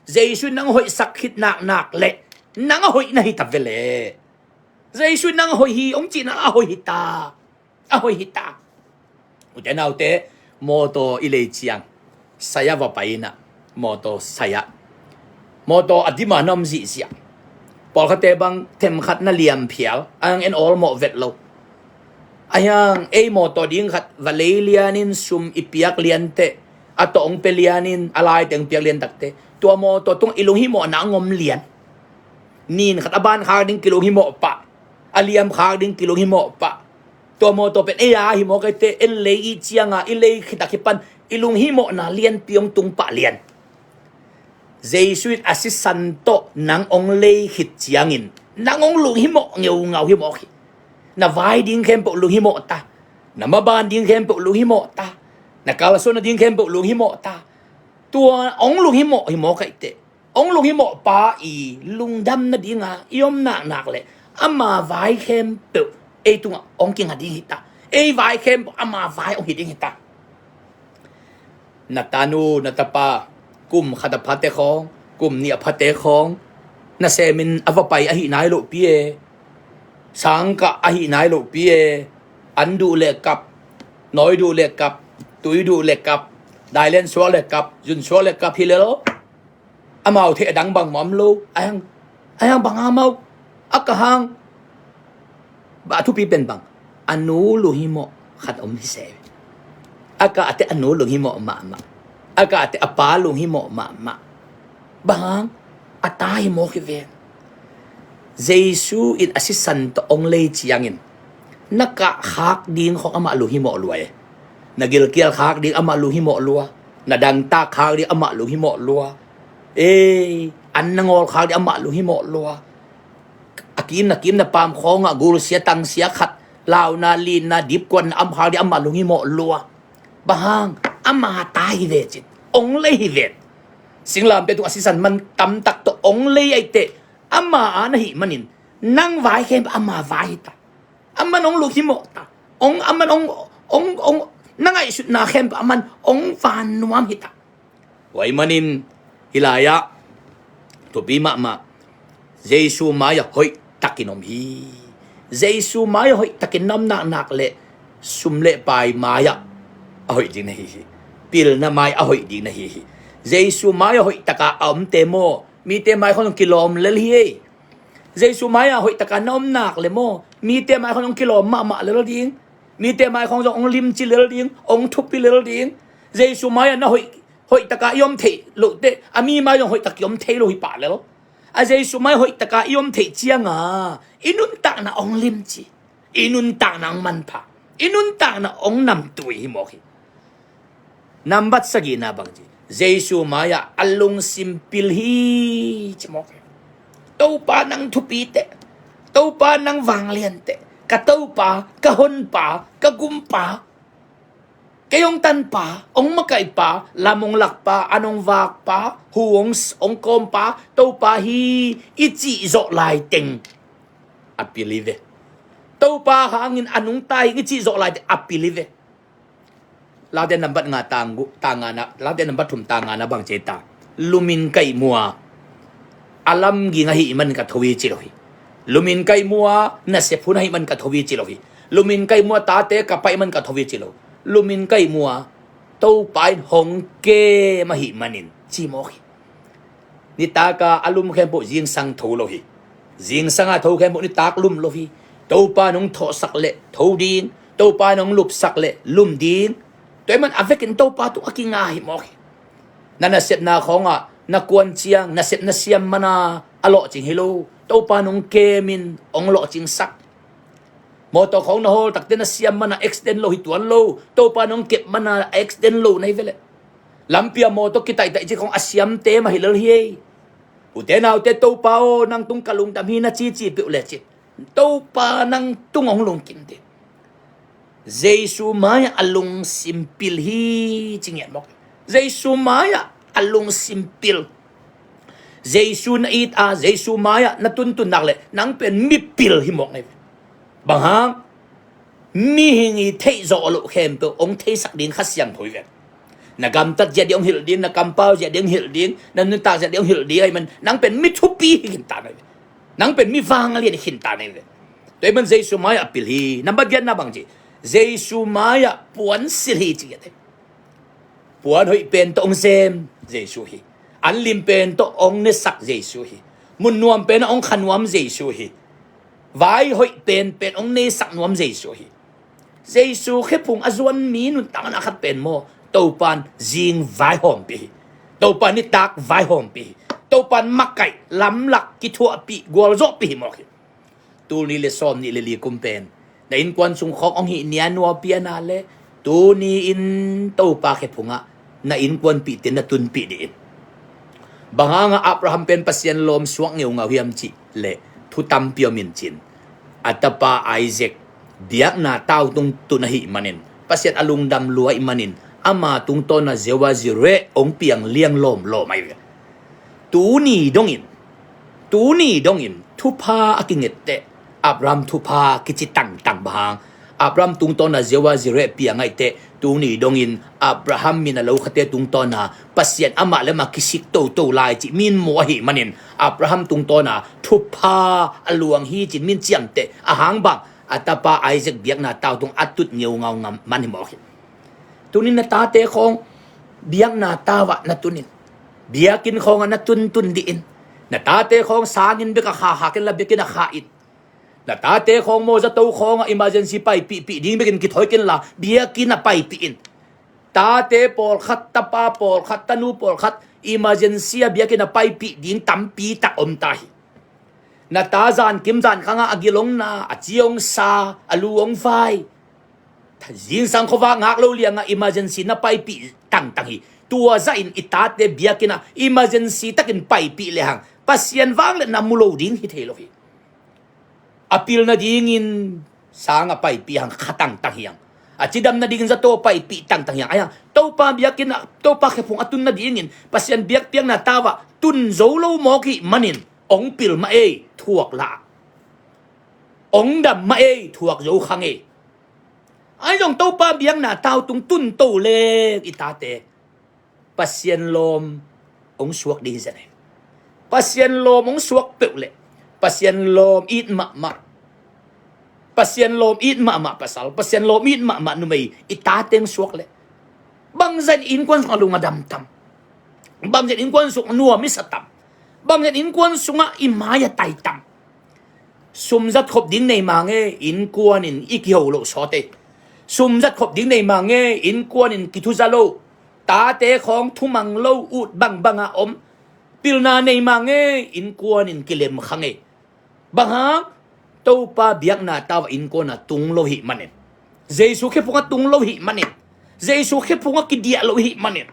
Jesu in nang hoihsak khit naknak leh nang a hoih na hi ta veleh. Jesu in nang a hoih hi hong cihna a hoih hi ta. A hoih hi ta. Ute naute, mawtaw i lei ciang saya va pai inah, mawtaw saya, mawtaw a dima na om zihziah. Pawlkhatte bang themkhat na liam phial, a hang en awlmawh vet lo. A hang ei mawtaw ding khat va lei lianin sum i piak lianteh, a tawh hong pia lianin a laiteng piak lian takteh tua mawtaw tungah i lunghimawhna hong om lian. Nin khat a ban khak ding kilung himawh pah, a liam khak ding kilung himawh pah. Tua mawtaw pen ei a himawh kei teh, en lei i cianga i lei khit a kipan i lung himawhna lianpi hong tung pah lian. Jesu in a sisan tawh nang hong lei khit ciangin nang hong lung himawh ngeungau himawh hi. Na vai ding khempeuh lung himawh ta, na maban ding khempeuh lung himawh ta, na kalsuanna ding khempeuh lung himawh ta. Tua hong lung himawh himawh kei teh, hong lung himawh pa i lungdam nadinga i om naknak leh ama vai khempeuh ei tungah hong kinga ding hita. Ei vai khempeuh ama vai hong hi ding hita. Na tanu na tapa kum khat a phate khawng, kum nih a phate khawng nasemin a va pai ahi nai lohpi e. Sangkah ahi nai lohpi e. An duh le kap, nawi duh le kap, tui duh le kap, dailen suak le kap, zun suak le kap hi lel. Amau theih a dang bang mawh om lo. Ahiang, ahiang bang amau a ka hang. Bah a thupi pen bang, a nu lunghimawh khat om hi se. A ka a teh a nu lunghimawh mahmah, a ka a teh a pa lunghimawh mahmah. Bang hang? A ta himawh hi ve. Jesu in a sisan tawh hong lei ciangin na kah khak ding khawng amah lunghimawh lua e. Na gilkial khak ding amah lunghimawh lua. Na dangtak khak ding amah lunghimawh lua. Ei, an na ngawl khak ding amah lunghimawh lua. A kim na kim na pam khawngah gulsia tangsia khat, launa linna dipkuatna am khak ding amah lunghimawh lua. Bang hang? Ama ta hi ve cin, hong lei hi ve. Singlamteh tung a sisan man tamtak tawh hong lei ai teh, ama a na hih manin nang vai khempeuh ama vai hi ta. Aman hong lunghimawh ta. Hong, aman hong, hong, hong, na ngaihsutna khempeuh aman hong van nuam hi ta. Tua ahih manin hih lai-ah thupi mahmah, Jesu mai-ah hoihtakin om hi. Jesu mai-ah hoihtakin na om naknak leh sum le pai mai-ah a hoih ding na hi hi. Pilna mai a hoih ding na hi hi. Jesu mai-ah hoihtaka a omte maw, mite mai khawng kilawm lel hi ei. Jesu mai-ah hoihtaka na om nak leh maw, mite mai khawng kilawm mahmah lel ding. Mite mai khawng zong hong limci lel ding, hong thupi lel ding. Jesu mai-ah na hoih, hoihtaka i om theih loh teh, a mi mai zong hoihtak i om thei lo hi pah lel. A Jesu mai hoihtaka i om theih cianga i nuntakna hong limci, i nuntakna hong manpha, i nuntakna hong namtui hi mawk hi. Nambat sagihna bang ci, Jesu mai-ah a lungsim pil hi ci mawk hi. Topa nang thupi teh, Topa nang vanglian teh, ka Topa, ka honpa, ka gumpa, kei hong tanpa, hong makaihpa, lam hong lakpa, an hong vakpa, hu hong, hong kawmpa Topa hi i cih zawh laiteng a pil hi ve. Topa hangin a nungta hi i cih zawh laiteng a pil hi ve. Laute nambat nga tang gu, tang nga na, Laute nambat thum tang nga na bang ci ta. Lumin ka ihmu a, a lamging ahih man ka tho hi ci lo hi. Lumin ka ihmu a, nasep hun ahih man ka tho hi ci lo hi. Lumin ka ihmu a, tate ka pai man ka tho hi ci lo. Lumin ka ihmu a, Topa in hong kem ahih manin ci mawk hi. Nitak a a lum khempeuh zingsang tho lo hi. Zingsang a tho khempeuh nitak lum lo hi. Topa nong thawhsak leh tho ding, Topa nong lupsak leh lum ding. Tua ahih man a vekin Topa tung a kinga hi mawk hi. Na nasepna khawngah na kuan ciang, nasepna siam mana a lawhcing hi lo. Topa nong kemin hong lawhcingsak. Mawtaw khawng na hawl takte na siam mana accident lo hi tuan lo. Topa nong kep mana accident lo na hi ve leh. Lampi a mawtaw kitaihtaih ci khawng a siamte mah hi lel hi ei. Ute naute, Topa aw, nang tung ka lungdam hi na cici peuh le ci. Topa nang tung hong lungkim ding. Jesu mai-ah a lungsim pil hi ci ngiat mawk. Jesu mai-ah a lungsim pil. Jesu na it a, Jesu mai-ah na tuntun nak leh nang pen mipil hi mawk na hi ve. Bang hang? Mihing i theih zawh loh khempeuh hong theisak ding Kha Siangtho hi ve. Na gamtat ziah ding hong hilh ding, na kampau ziah ding hong hilh ding, na nuntak ziah ding hong hilh ding ahih man nang pen mi thupi hi khinta na hi ve. Nang pen mi vanglian hi khinta na hi ve. Tua ahih man Jesu mai-ah pil hi. Nambat giatna bang ci, Jesu mai-ah puansilh hi ci ngiat hi. Puan hoih pen tawh hong sem Jesu hi. An lim pen tawh hong nesak Jesu hi. Mun nuam pen ah hong kha nuam Jesu hi. Vai hoih penpen hong neisak nuam Jesu hi. Jesu khephung a zuan mi nuntakna khat pen maw, Topa in zing vaihawmpi hi. Topa in nitak vaihawmpi hi. Topan makaih, lamlak kithuahpih, gualzawhpih hi mawk hi. Tul nih le sawm nih le li kum pen na innkuan sung khawng hong hih nia nuapiana le tuni in Topa khephungah na innkuanpihte na tunpih dih in. Bang hangah Abraham pen Pasian lawm suak ngeungau hiam cih le thu tampi om in cin, a tapa Isaac biakna tau tung tun ahih manin Pasian a lungdam lua ahih manin ama tungtawna Jehovah Jireh hong piang liang lawmlawm ahi ve. Tuni dongin, tuni dongin thupha a kinget teh Abraham thupha kici tangtang bang hang, Abraham tungtawna Jehovah Jireh piang ahih teh tuni dongin Abraham min a lo khate tungtawna Pasian amah le amah kisik toto lai cih min mu ahih manin Abraham tungtawna thupha a luang hi cin min ciamteh a hang bang a tapa Isaac biakna tau tung a tut ngeungau ngam man hi mawk hi. Tunin na tate khawng biakna tau ah na tunin, biakinn khawngah na tuntun dih in. Na tate khawng sanginn bek a kha kha ken la biakinn a kha in. Na tate khawng maw zato khawngah emergency paipihpih ding bekin kithawi ken la biakinn a paipih in. Tate pawlkhat, tapa pawlkhat, tanu pawlkhat emergency a biakinn a paipih ding tampi tak om ta hi. Na ta zankim zankhangah a gilongna, a ci hong sa, a lu hong vai, zingsang khuavak ngak lo liangah emergency na paipih tangtang hi. Tua zahin i tate biakinn ah emergency takin paipih lehang Pasian vangliatna mu lo ding hi thei lo hi. A pil nadingin sang a paipih hang kha tangtang hi hang. A cidam nadingin zato paipih tangtang hi hang. Ahi hang Topa biakinn ah Topa khephung a tun nadingin Pasian biakpiakna tau ah tun zo lo mawk hih manin hong pil mah ei, thuak la. Hong dam mah ei, thuak zo khang ei. Ahi zong Topa biakna tau tung tun to leng i tate Pasian lawm hong suak ding hi zen hi. Pasian lawm hong suak peuh leh Pasian lawm it mahmah, Pasian lawm it mahmah pasal, Pasian lawm it mahmah numei i tate hong suak leh bangzah in innkuan sungah lung a dam tam? Bangzah in innkuan sungah nuam i sa tam? Bangzah in innkuan sungah i mai a tai tam? Sum zat khop ding nei mange, innkuan in i kiho loh sawt ei. Sum zat khop ding nei mange, innkuan in kithuza lo. Tate khawng thumang lo, ut bangbang a om. Pilna nei mange, innkuan in kilem khang ei. Bang hang? Topa biakna tau ah innkuan ah tung lo hih manin, Jesu khephung ah tung lo hih manin, Jesu khephung ah kidiah lo hih manin.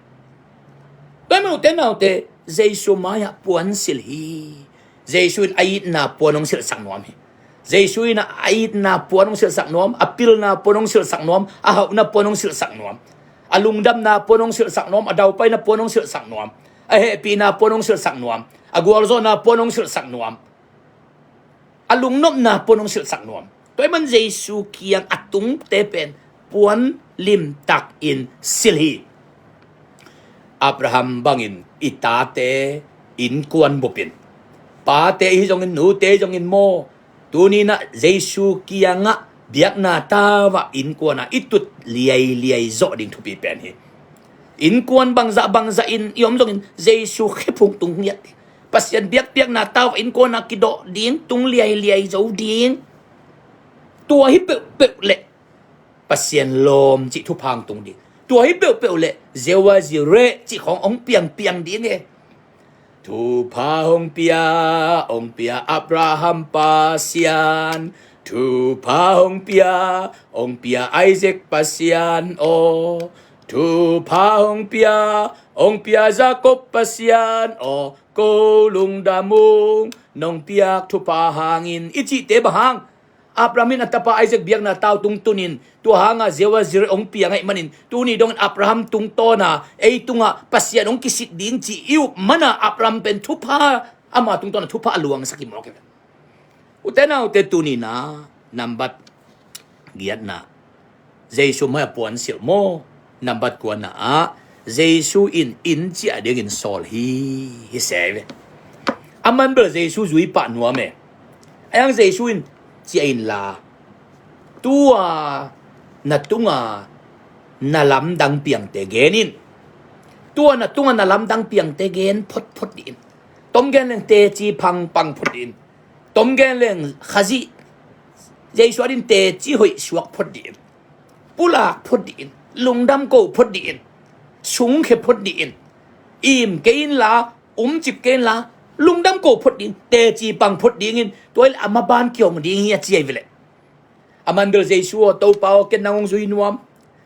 Tua hi manin ute naute, Jesu mai-ah puan silh hi. Jesu in a itna puan hong silhsak nuam hi. Jesu in a itna puan hong silhsak nuam, a pilna puan hong silhsak nuam, a hauhna puan hong silhsak nuam, a lungdamna puan hong silhsak nuam, a daupaina puan hong silhsak nuam, a hehpihna puan hong silhsak nuam, a gualzawhna puan hong silhsak nuam, a lungnopna puan hong silhsak nuam. Tua hi man Jesu kiang a tungte pen puan limtakin silh hi. Abraham bangin i tate innkuan bupin, pate i hi zongin, nute i hi zongin maw, tuninah Jesu kiangah biakna tau ah innkuanah i tut liailiai zawh ding thupi pen hi. Innkuan bangzah bangzah in i om zongin Jesu khephung tung ngiat ding, Pasian biakpiakna tau ah innkuanah kidawh ding, tung liailiai zo ding. Tua hi peuhpeuh leh Pasian lawm cih thupha hong tung ding. Tua hi peuhpeuh leh Jehovah Jireh cih khawng hong piangpiang ding e. Thupha hong pia, hong pia Abraham Pasian. Thupha hong pia, hong pia Isaac Pasian aw. Thupha hong pia, hong pia Jacob Pasian aw. Ko lungdam ung, nong piak thupha hangin, i cihte bang hang? Abraham in a tapa Isaac biakna tau tungtunin, tua hanga Jehovah Jireh hong piang ahih manin, tuni dongin Abraham tungtawna ei tungah Pasian hong kisik ding ci i up mana Abraham pen thupha, ama tungtawna thupha a luangsak hi mawk hi. Ute naute, tunina nambat giatna Jesu mai-ah puan silh maw? Nambat kuana ah Jesu in inn ciah dingin sawl hi, hi se ve. A man bel Jesu zui pah nuam e. Ayang Jesu in, ciah inla, tua na tunga na lamdang piangte gen in. Tua na tunga na lamdang piangte gen photphot dih in. Tom gen leng teci phangpang phot dih in. Tom gen leng Khazih, Jesu adin teci hoih suak phot dih in. Pulak phot dih in. Lungdam ko phot dih in. Sungkhe phot dih in. Im kei inla, umcip kei inla, lungdam ko phot ding, teci pang phot dingin, tua hileh a maban kihong ding hi a ci ahi veleh. Aman bel Jesu aw, Topa aw, ken nang hong zui nuam.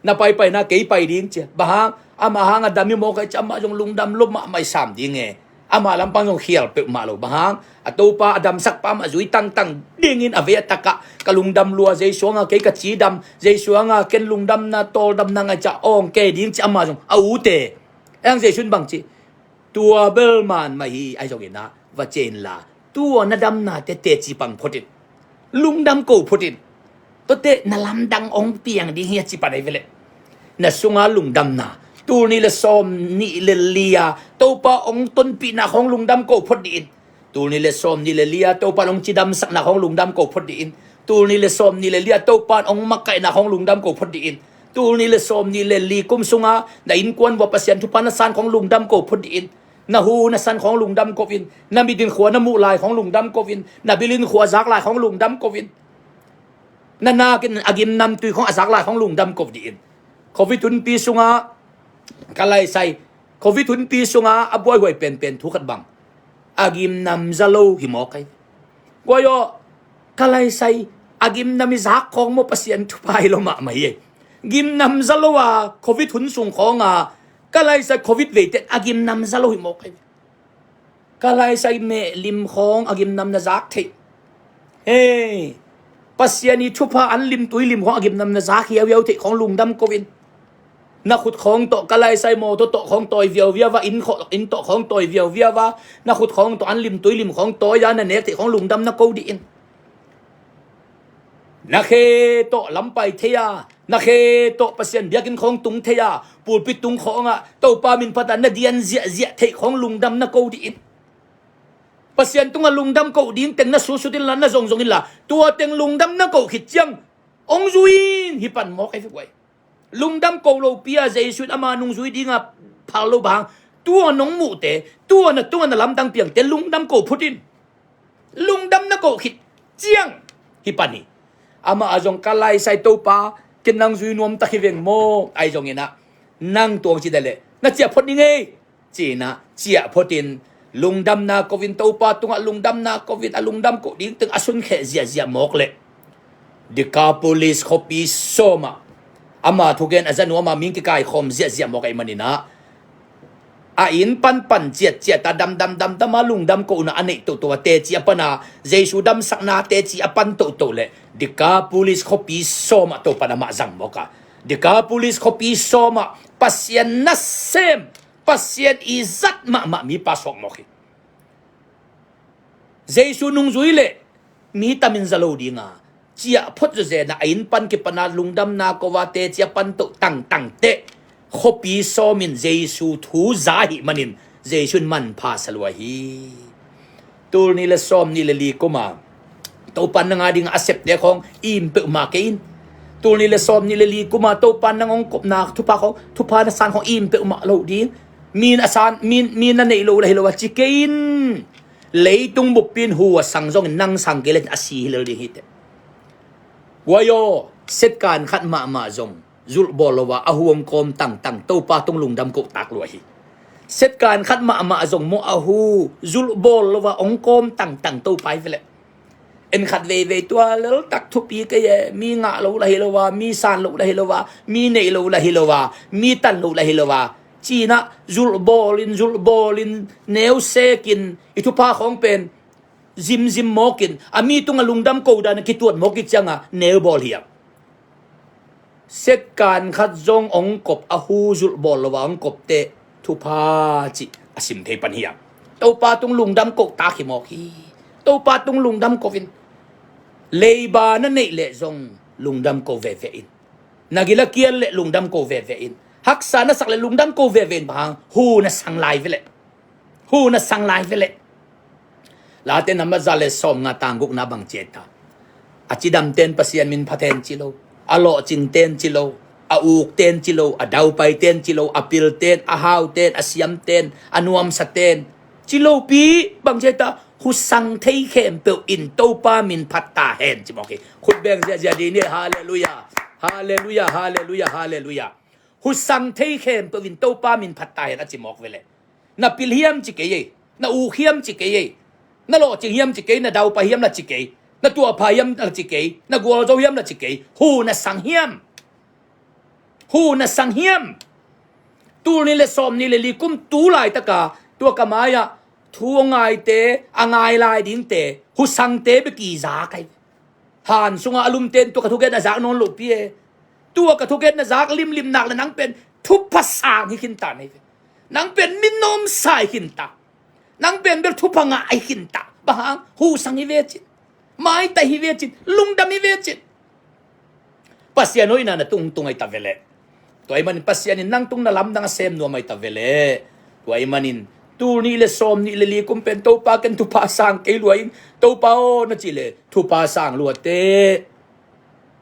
Na paipaina kei pai ding ci a. Bang hang? Amah hang a dam hi mawk a, ci a, amah zong lungdam lo mahmah i sam ding e. Amah lampang zong khial peuhmah lo. Bang hang? A Topa a damsakpa mah zui tangtang dingin a vei a takah ka lungdam lua, Jesu hanga kei ka cidam, Jesu hanga ken lungdamna tawldamna ngaih ciah awng kei ding ci a, amah zong a ut e. Ei ang Jesu in bang ci? Tua bel man mah hi, ahi zongin ah, va ciah inla, tua na damnate teci pang phot in. Lungdam ko phot in. Tuate na lamdang hong piang ding hi a ci pan ahi veleh. Na sunga lungdamna, tul nih le sawm nih le li a Topa hong tonpihna khawng lungdam ko phot dih in. Tul nih le sawm nih le li a Topa in hong cidamsakna khawng lungdam ko phot dih in. Tul nih le sawm nih le li a Topa in hong makaihna khawng lungdam ko phot dih in. Tul nih le sawm nih le li kum sunga na innkuan vua Pasian thupha na san khawng lungdam ko phot dih in. Na hu na san khawng lungdam ko in. Na mit in khua na muh lai khawng lungdam ko in. Na bil in khua zak lai khawng lungdam ko in. Na nak in a gimnam tui khawng a zak lai khawng lungdam ko dih in. Covid hunpi sunga ka laisai, Covid hunpi sunga a buaihuai penpen thu khat bang, a gimnam za lo hi mawk ahi. Guai aw, ka laisai a gimnam i zak khawng maw Pasian thupha hi lo mahmah hi. Gimnam za lo a Covid hun sung khawnga ka laisai Covid veite a gimnam za lo hi mawk ahi. Ka laisai meh lim khawng a gimnam na zak theih. Hei, Pasian i thupha an lim tui lim khawng a gimnam na zak hiauhiau theih khawng lungdam ko in. Na khut khawng tawh ka laisai mawtaw tawh khawng tawi viauviau a, inn khawh, inn tawh khawng tawi viauviau a, na khut khawng tawh an lim tui lim khawng tawi a na nek theih khawng lungdam na ko dih in. Na khe tawh lampai thei a, na khe tawh Pasian biakinn khawng tung thei a, pulpit tung khawngah Topa min phat a na dian ziahziah theih khawng lungdam na ko dih in. Pasian tungah lungdam ko ding teng na sutsut inla, na zongzong inla, tua teng lungdam na ko khit ciang hong zui in hi pan mawk ahi ve guai. Lungdam ko lopi a Jesu in ama nungzui dinga phal lo bang, tua nong muhte, tua na tungah na lamdang piangte lungdam ko phut in. Lungdam na ko khit ciang hi pan hi. Amah a zong ka laisai Topa, ken nang zui nuam tak hi veng maw, ahi zongin ah, nang tuang ci deh leh na ciah phot ding ei. Ci-in ah ciah phot in, lungdamna ko in, Topa tungah lungdamna ko in, a lungdam ko ding teng a sunkheh ziahziah mawk leh Decapolis khuapi sawmah ama thugen a za nuam a mihing kikaikhawm ziahziah mawk ahih manin ah, a inn panpan ciatciat a damdam damdam a lungdam kohna a neih tohtoh a teci a pan a, Jesu damsakna teci a pan tohtoh leh Decapolis khuapi sawmah Topa in amah zang mawk a, Decapolis khuapi sawmah Pasian nasem, Pasian i zat mahmah mipa suak mawk hi. Jesu nungzui leh mi tamin za lo dinga ciah phot zawzen a, a inn pan kipan a lungdamna ko a teci a pan toh tangtang teh khuapi sawm in Jesu thu za ahih manin Jesu in manpha sa lua hi. Tul nih le sawm nih le li kum a Topa in nang a ding a septe khawng im peuhmah kei in. Tul nih le sawm nih le li kum a Topa in nang hong kopna thupha khawng, thupha na san khawng im peuhmah lo ding. Mi in a san, mi in, mi in a neih lo lah hi lo a ci kei in. Leitung buppi in hu a sang zongin nang sang kei leh a si hi lel ding hi teh. Guai aw, setkan khat mahmah zong zulh bawl lo a, a hu hong kawm tangtang Topa tung lungdam kohtak lua hi. Setkan khat mahmah zong maw, a hu zulh bawl lo a hong kawm tangtang Topa hi veleh. En khat veivei tua leltak thupi kei e, mi ngah lo lah hi lo a, mi san lo lah hi lo a, mi neih lo lah hi lo a, mi tan lo lah hi lo a, ci-in ah zulh bawl in, zulh bawl in, neu sek in, i thupha khawng pen zimzim mawk in, a mi tungah lungdam ko dan a kituat mawk i ciang a neu bawl hiam? Setkan khat zong hong kop, a hu zulh bawl lo a hong kop teh thupha cih a sim thei pan hiam? Topa tung lungdam kohtak hi mawk hi. Topa tung lungdam ko in. Leiba na neih leh zong lungdam ko veve in. Na gil a kial leh lungdam ko veve in. Haksa na sak leh lungdam ko veve in, bang hang? Hu na sang lai veleh. Hu na sang lai veleh. Late nambat za le sawmnga tang gukna bang ci hiam? A cidamten Pasian min phat hen ci lo, a lawhcingten ci lo, a ukten ci lo, a daupaiten ci lo, a pilten, a hauten, a siamten, a nuamsaten ci lopi bang ci hiam? Hu sang thei khempeuh in Topa min phat ta hen ci mawk hi. Khut beng ziahziah dih ni. Halleluiah. Halleluiah, halleluiah, halleluiah. Hu sang thei khempeuh in Topa min phat ta hen a ci mawk veleh. Na pil hiam ci kei ei. Na uk hiam ci kei ei. Na lawhcing hiam ci kei, na daupa hiam la ci kei. Na tuahpha hiam la ci kei, na gualzo hiam la ci kei. Hu na sang hiam? Hu na sang hiam? Tul nih le sawm nih le li kum tu laitaka tua ka mai-ah thu a ngaite, a ngai lai dingte, hu sangte bek i zak ai. Han sungah a lumte in tua ka thugen a zak nawn lopi e. Tua ka thugen na zak limlim nak le nang pen thupha sang hi khinta nei ve. Nang pen minawmsa hi khinta. Nang pen bel thupha ngah hi khinta. Bang hang? Hu sang hi ve cin. Maitai hi ve cin. Lungdam hi ve cin. Pasian hoihna na tungtung ai ta ve leh. Tua ahih manin Pasian in nang tung na lamdang a sem nuam ai ta ve leh. Tua ahih manin tul nih le sawm nih le li kum pen Topa ken thupha sang kei lua ing. Topa aw na cih leh thupha sang lua teh.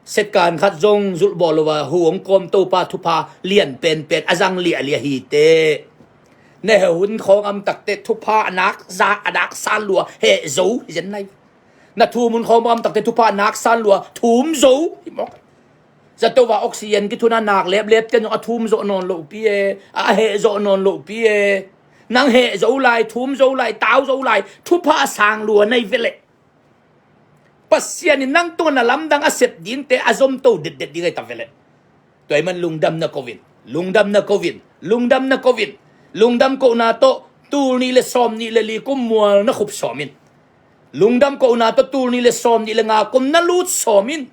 Second khat zong zulh bawl lo a hu hong kawm Topa thupha lian penpen a zang liahliah hi teh. Na heh hun khawng a om tak teh thupha a nak za a nak san lua heh zo hi zen nai. Na thum hun khawng a om tak teh thupha a nak san lua thum zo hi mawk. Zato va oxygen kithuna nak leplep ten zong a thum zawh nawn lopi e, a heh zawh nawn lopi e. Nang heh zo lai, thum zo lai, tau zo lai, thupha a sang lua nai ve leh. Pasian in nang tungah na lamdang a sep dingte a zomto detdet ding ai ta ve leh. Tua ahih man lungdam na ko in, lungdam na ko in, lungdam na ko in. Lungdam kohna tawh tul nih le sawm nih le li kum mual na khup sawm in. Lungdam kohna tawh tul nih le sawm nih le nga kum na lut sawm in.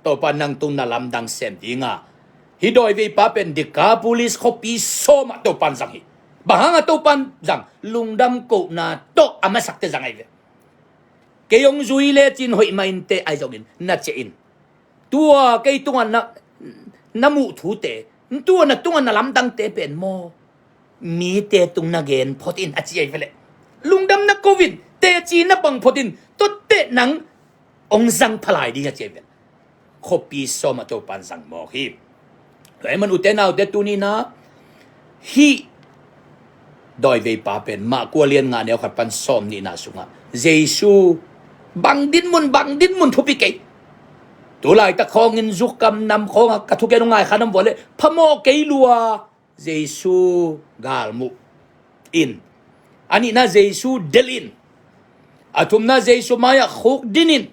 Topa nang tung na lamdang sem dinga, hih dawiveipa pen Decapolis khuapi sawmah Topan zang hi. Bang hanga Topan zang? Lungdam kohna tawh a masakte zang ai ve. Kei hong zui lecin hoih mah inteh ai zongin na ciah in. Tua kei tungah na, na muh thute, tua na tungah na lamdangte pen maw mite tung na gen phot in a ci ai ve leh. Lungdam na ko in, teci na bang phot in, tuate nang hong zang phalai ding a ci ai ve leh. Khuapi sawmah Topan zang mawk hi. Tua ahih man ute naute tuni-in ah hih dawiveipa pen Mark kua lian nga neu khat pan sawm nihna sungah Jesu bang dinmun, bang dinmun thupi kei. Tulaitak khawngin zukam nam khawngah ka thugen uh ngai kha nam vua leh phamawh kei lua. Jesu galmuh in, a nihna Jesu delh in, a thumna Jesu mai-ah khukdin in,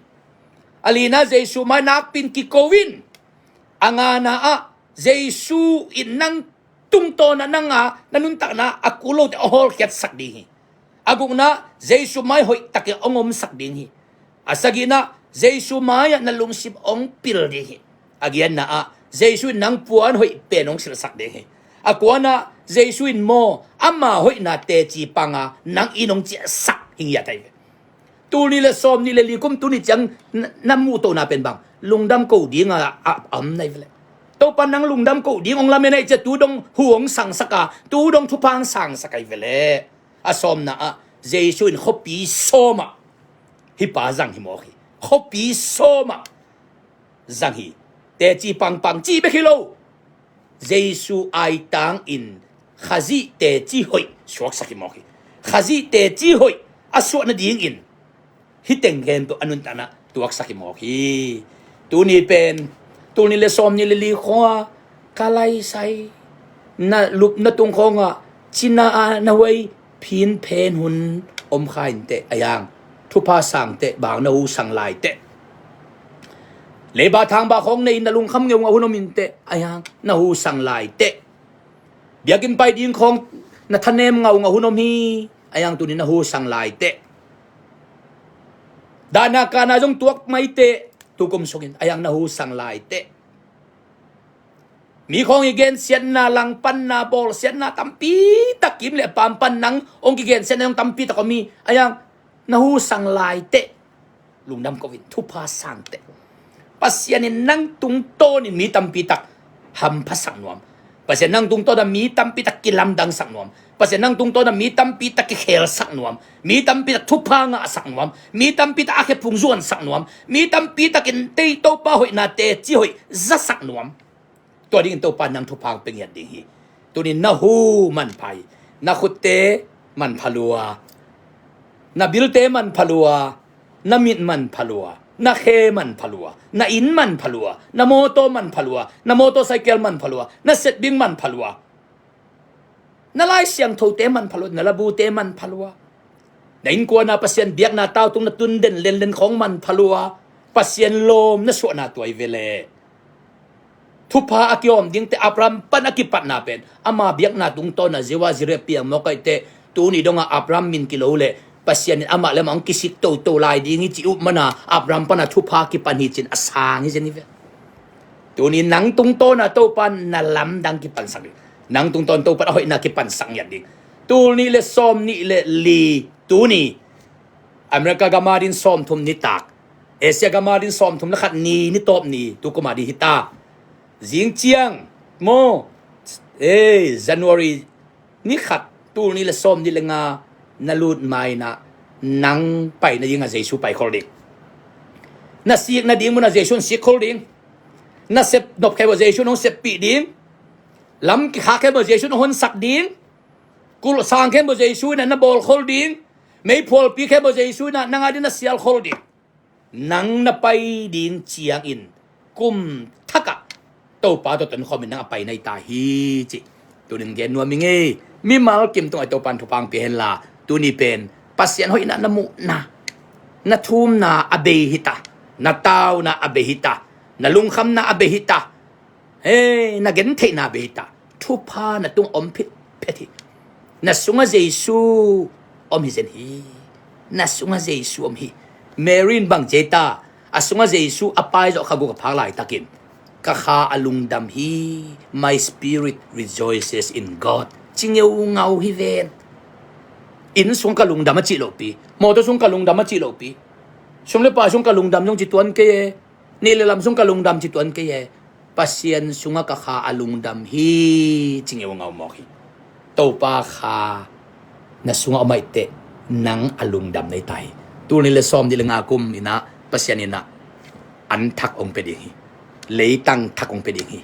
a lina Jesu mai nakpi-in kiko in, a ngana ah Jesu in nang tungtawnah nang a na nuntakna a kul lote a hawlkhiatsak ding hi. A gukna Jesu mai hoihtakin hong omsak ding hi. A sagihna Jesu mai-ah na lungsim hong pil ding hi. A giatna ah Jesu in nang puan hoih pen hong silhsak ding hi. A kuana Jesu in maw ama hoihna teci panga nang in hong ciahsak hi ngiat ai ve. Tul nih le sawm nih le li kum tuni ciang na, na muhtohna pen bang? Lungdam ko dinga a, a om nai ve leh. Topa nang lungdam ko ding hong lamen ai cia tu dong hu hong sangsak a, tu dong thupha hong sangsak ai ve leh. A sawmna ah Jesu in khuapi sawmah hih pa zang hi mawk hi. Khuapi sawmah zang hi. Teci pangpang cih bek hi lo. Jesu aitang in Khazih teci hoih suaksak hi mawk hi. Khazih teci hoih a suah nadingin hih teng khempeuh a nuntakna tuaksak hi mawk hi. Tuni pen tul nih le sawm nih le li khua ka laisai na lupna tung khawngah cina a na huai phin phen hun om kha inteh a yang thupha sangteh bang na hu sang laiteh. Leiba thangba khawng nei na lungkham ngeungau hun om inteh a yang na hu sang laiteh. Biakinn pai ding khawng na thanem ngaungau hun om hi a yang tuni na hu sang laiteh. Dahna kahna zong tuak maiteh tukum sungin a yang na hu sang laiteh. Mi khawng i gensiatna langpanna bawlsiatna tampitak kim le pampan nang hong kigensiatna zong tampitak om hi a yang na hu sang laiteh. Lungdam ko in thupha sangteh. Pasian in nang tungtawnin mi tampitak hamphasak nuam. Pasian nang tungtawna mi tampitak kilamdangsak nuam. Pasian nang tungtawna mi tampitak kikhelsak nuam. Mi tampitak thupha ngahsak nuam. Mi tampitak a khephung zuansak nuam. Mi tampitakin tei Topa hoihna teci hoih zasak nuam. Tua dingin Topa nang thupha hong pia ngiat ding hi. Tuni na hu manpha hi. Na khutte manpha lua. Na bilte manpha lua. Na mit manpha lua. Na khe manpha lua. Na inn manpha lua. Na mawtaw manpha lua. Na mawtaw saikel manpha lua. Na setbing manpha lua. Na Lai Siangthote manpha lua, na labute manpha lua, na innkuana Pasian biakna tautung na tun den lenlen khawng manpha lua, Pasian lawm na suahna tuai ve leh. Thupha a kiawm dingte Abraham pan a kipatna pen ama biakna tungtawna Jehovah Jireh piang mawk aih teh, tuni dongah Abraham min kilo leh Pasian in amah le amah hong kisik toto lai ding hi ci uh mana Abraham pana thupha kipan hi cin a sang hi zen hi ve. Tuni nang tungtawna Topa na lamdang kipansak ding, nang tungtawn Topa a hoihna kipansak ngiat ding. Tul nih le sawm nih le li, tuni America gama din sawmthum nitak, Asia gama din sawmthum le khat ni, ni tawp ni, tukuma di hita. Zing ciang maw, eh, January ni khat, tul nih le sawm nih le nga na lut mainah nang pai nadingah Jesu pai khol ding. Na sik nading munah Jesu hong sik khol ding. Na sep nop khe maw Jesu hong seppih ding. Lam kikhak khe maw Jesu hong honsak ding. Kulh sang khe maw Jesu inah na bawl khol ding. Meiphualpi khe maw Jesu inah nang adin na sial khol ding. Nang na pai ding ciangin kum thakah Topa tawh tonkhawmin nang a pai nai ta hi cih tunin gen nuam ing ei. Mimal kim tungah Topan thupha hong pia henla, tuni pen Pasian hoihna na muhna, na thumna a bei hita, na tauna a bei hita, na lungkhamna a bei hita. Hei, na gentheihna bei ta. Thupha na tung om phitphet hi. Na sungah Jesu om hi zen hi. Na sungah Jesu om hi. Mary in bang ci ta, a sungah Jesu a pai zawh kha guk a phak laitakin, ka kha a lungdam hi. My spirit rejoices in God. Ci ngeungau hi ven. Inn sung ka lungdam a cih lohpi, mawtaw sung ka lungdam a cih lohpi, sum le pai sung ka lungdam zong ci tuan kei e. Nih le lam sung ka lungdam ci tuan kei e. Pasian sungah ka kha a lungdam hi, ci ngeungau mawk hi. Topa kha na sungah om aih teh nang a lungdam nei ta hi. Tul nih le sawm nih le nga kum inah Pasian inah an thak hong pia ding hi. Leitang thak hong pia ding hi.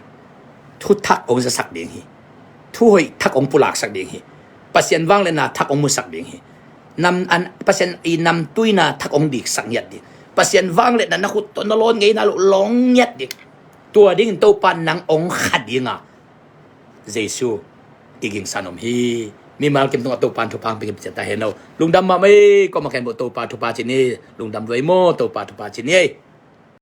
Thu thak hong zasak ding hi. Thu hoih thak hong pulaksak ding hi. Pasian vangliatna thak hong musak ding hi. Nam, an, Pasian i namtuina thak hong diksak ngiat ding. Pasian vangliatna na khut tawh na lawn ngeina loh lawng ngiat ding. Tua dingin Topa nang hong kha dinga Jesu i gingsan om hi. Mimal kim tungah Topa in thupha hong pia kipciat ta hen lo. Lungdam mahmah ei, kawmah khen bo Topa thupha ci ni. Lungdam duai maw, Topa thupha ci ni ei.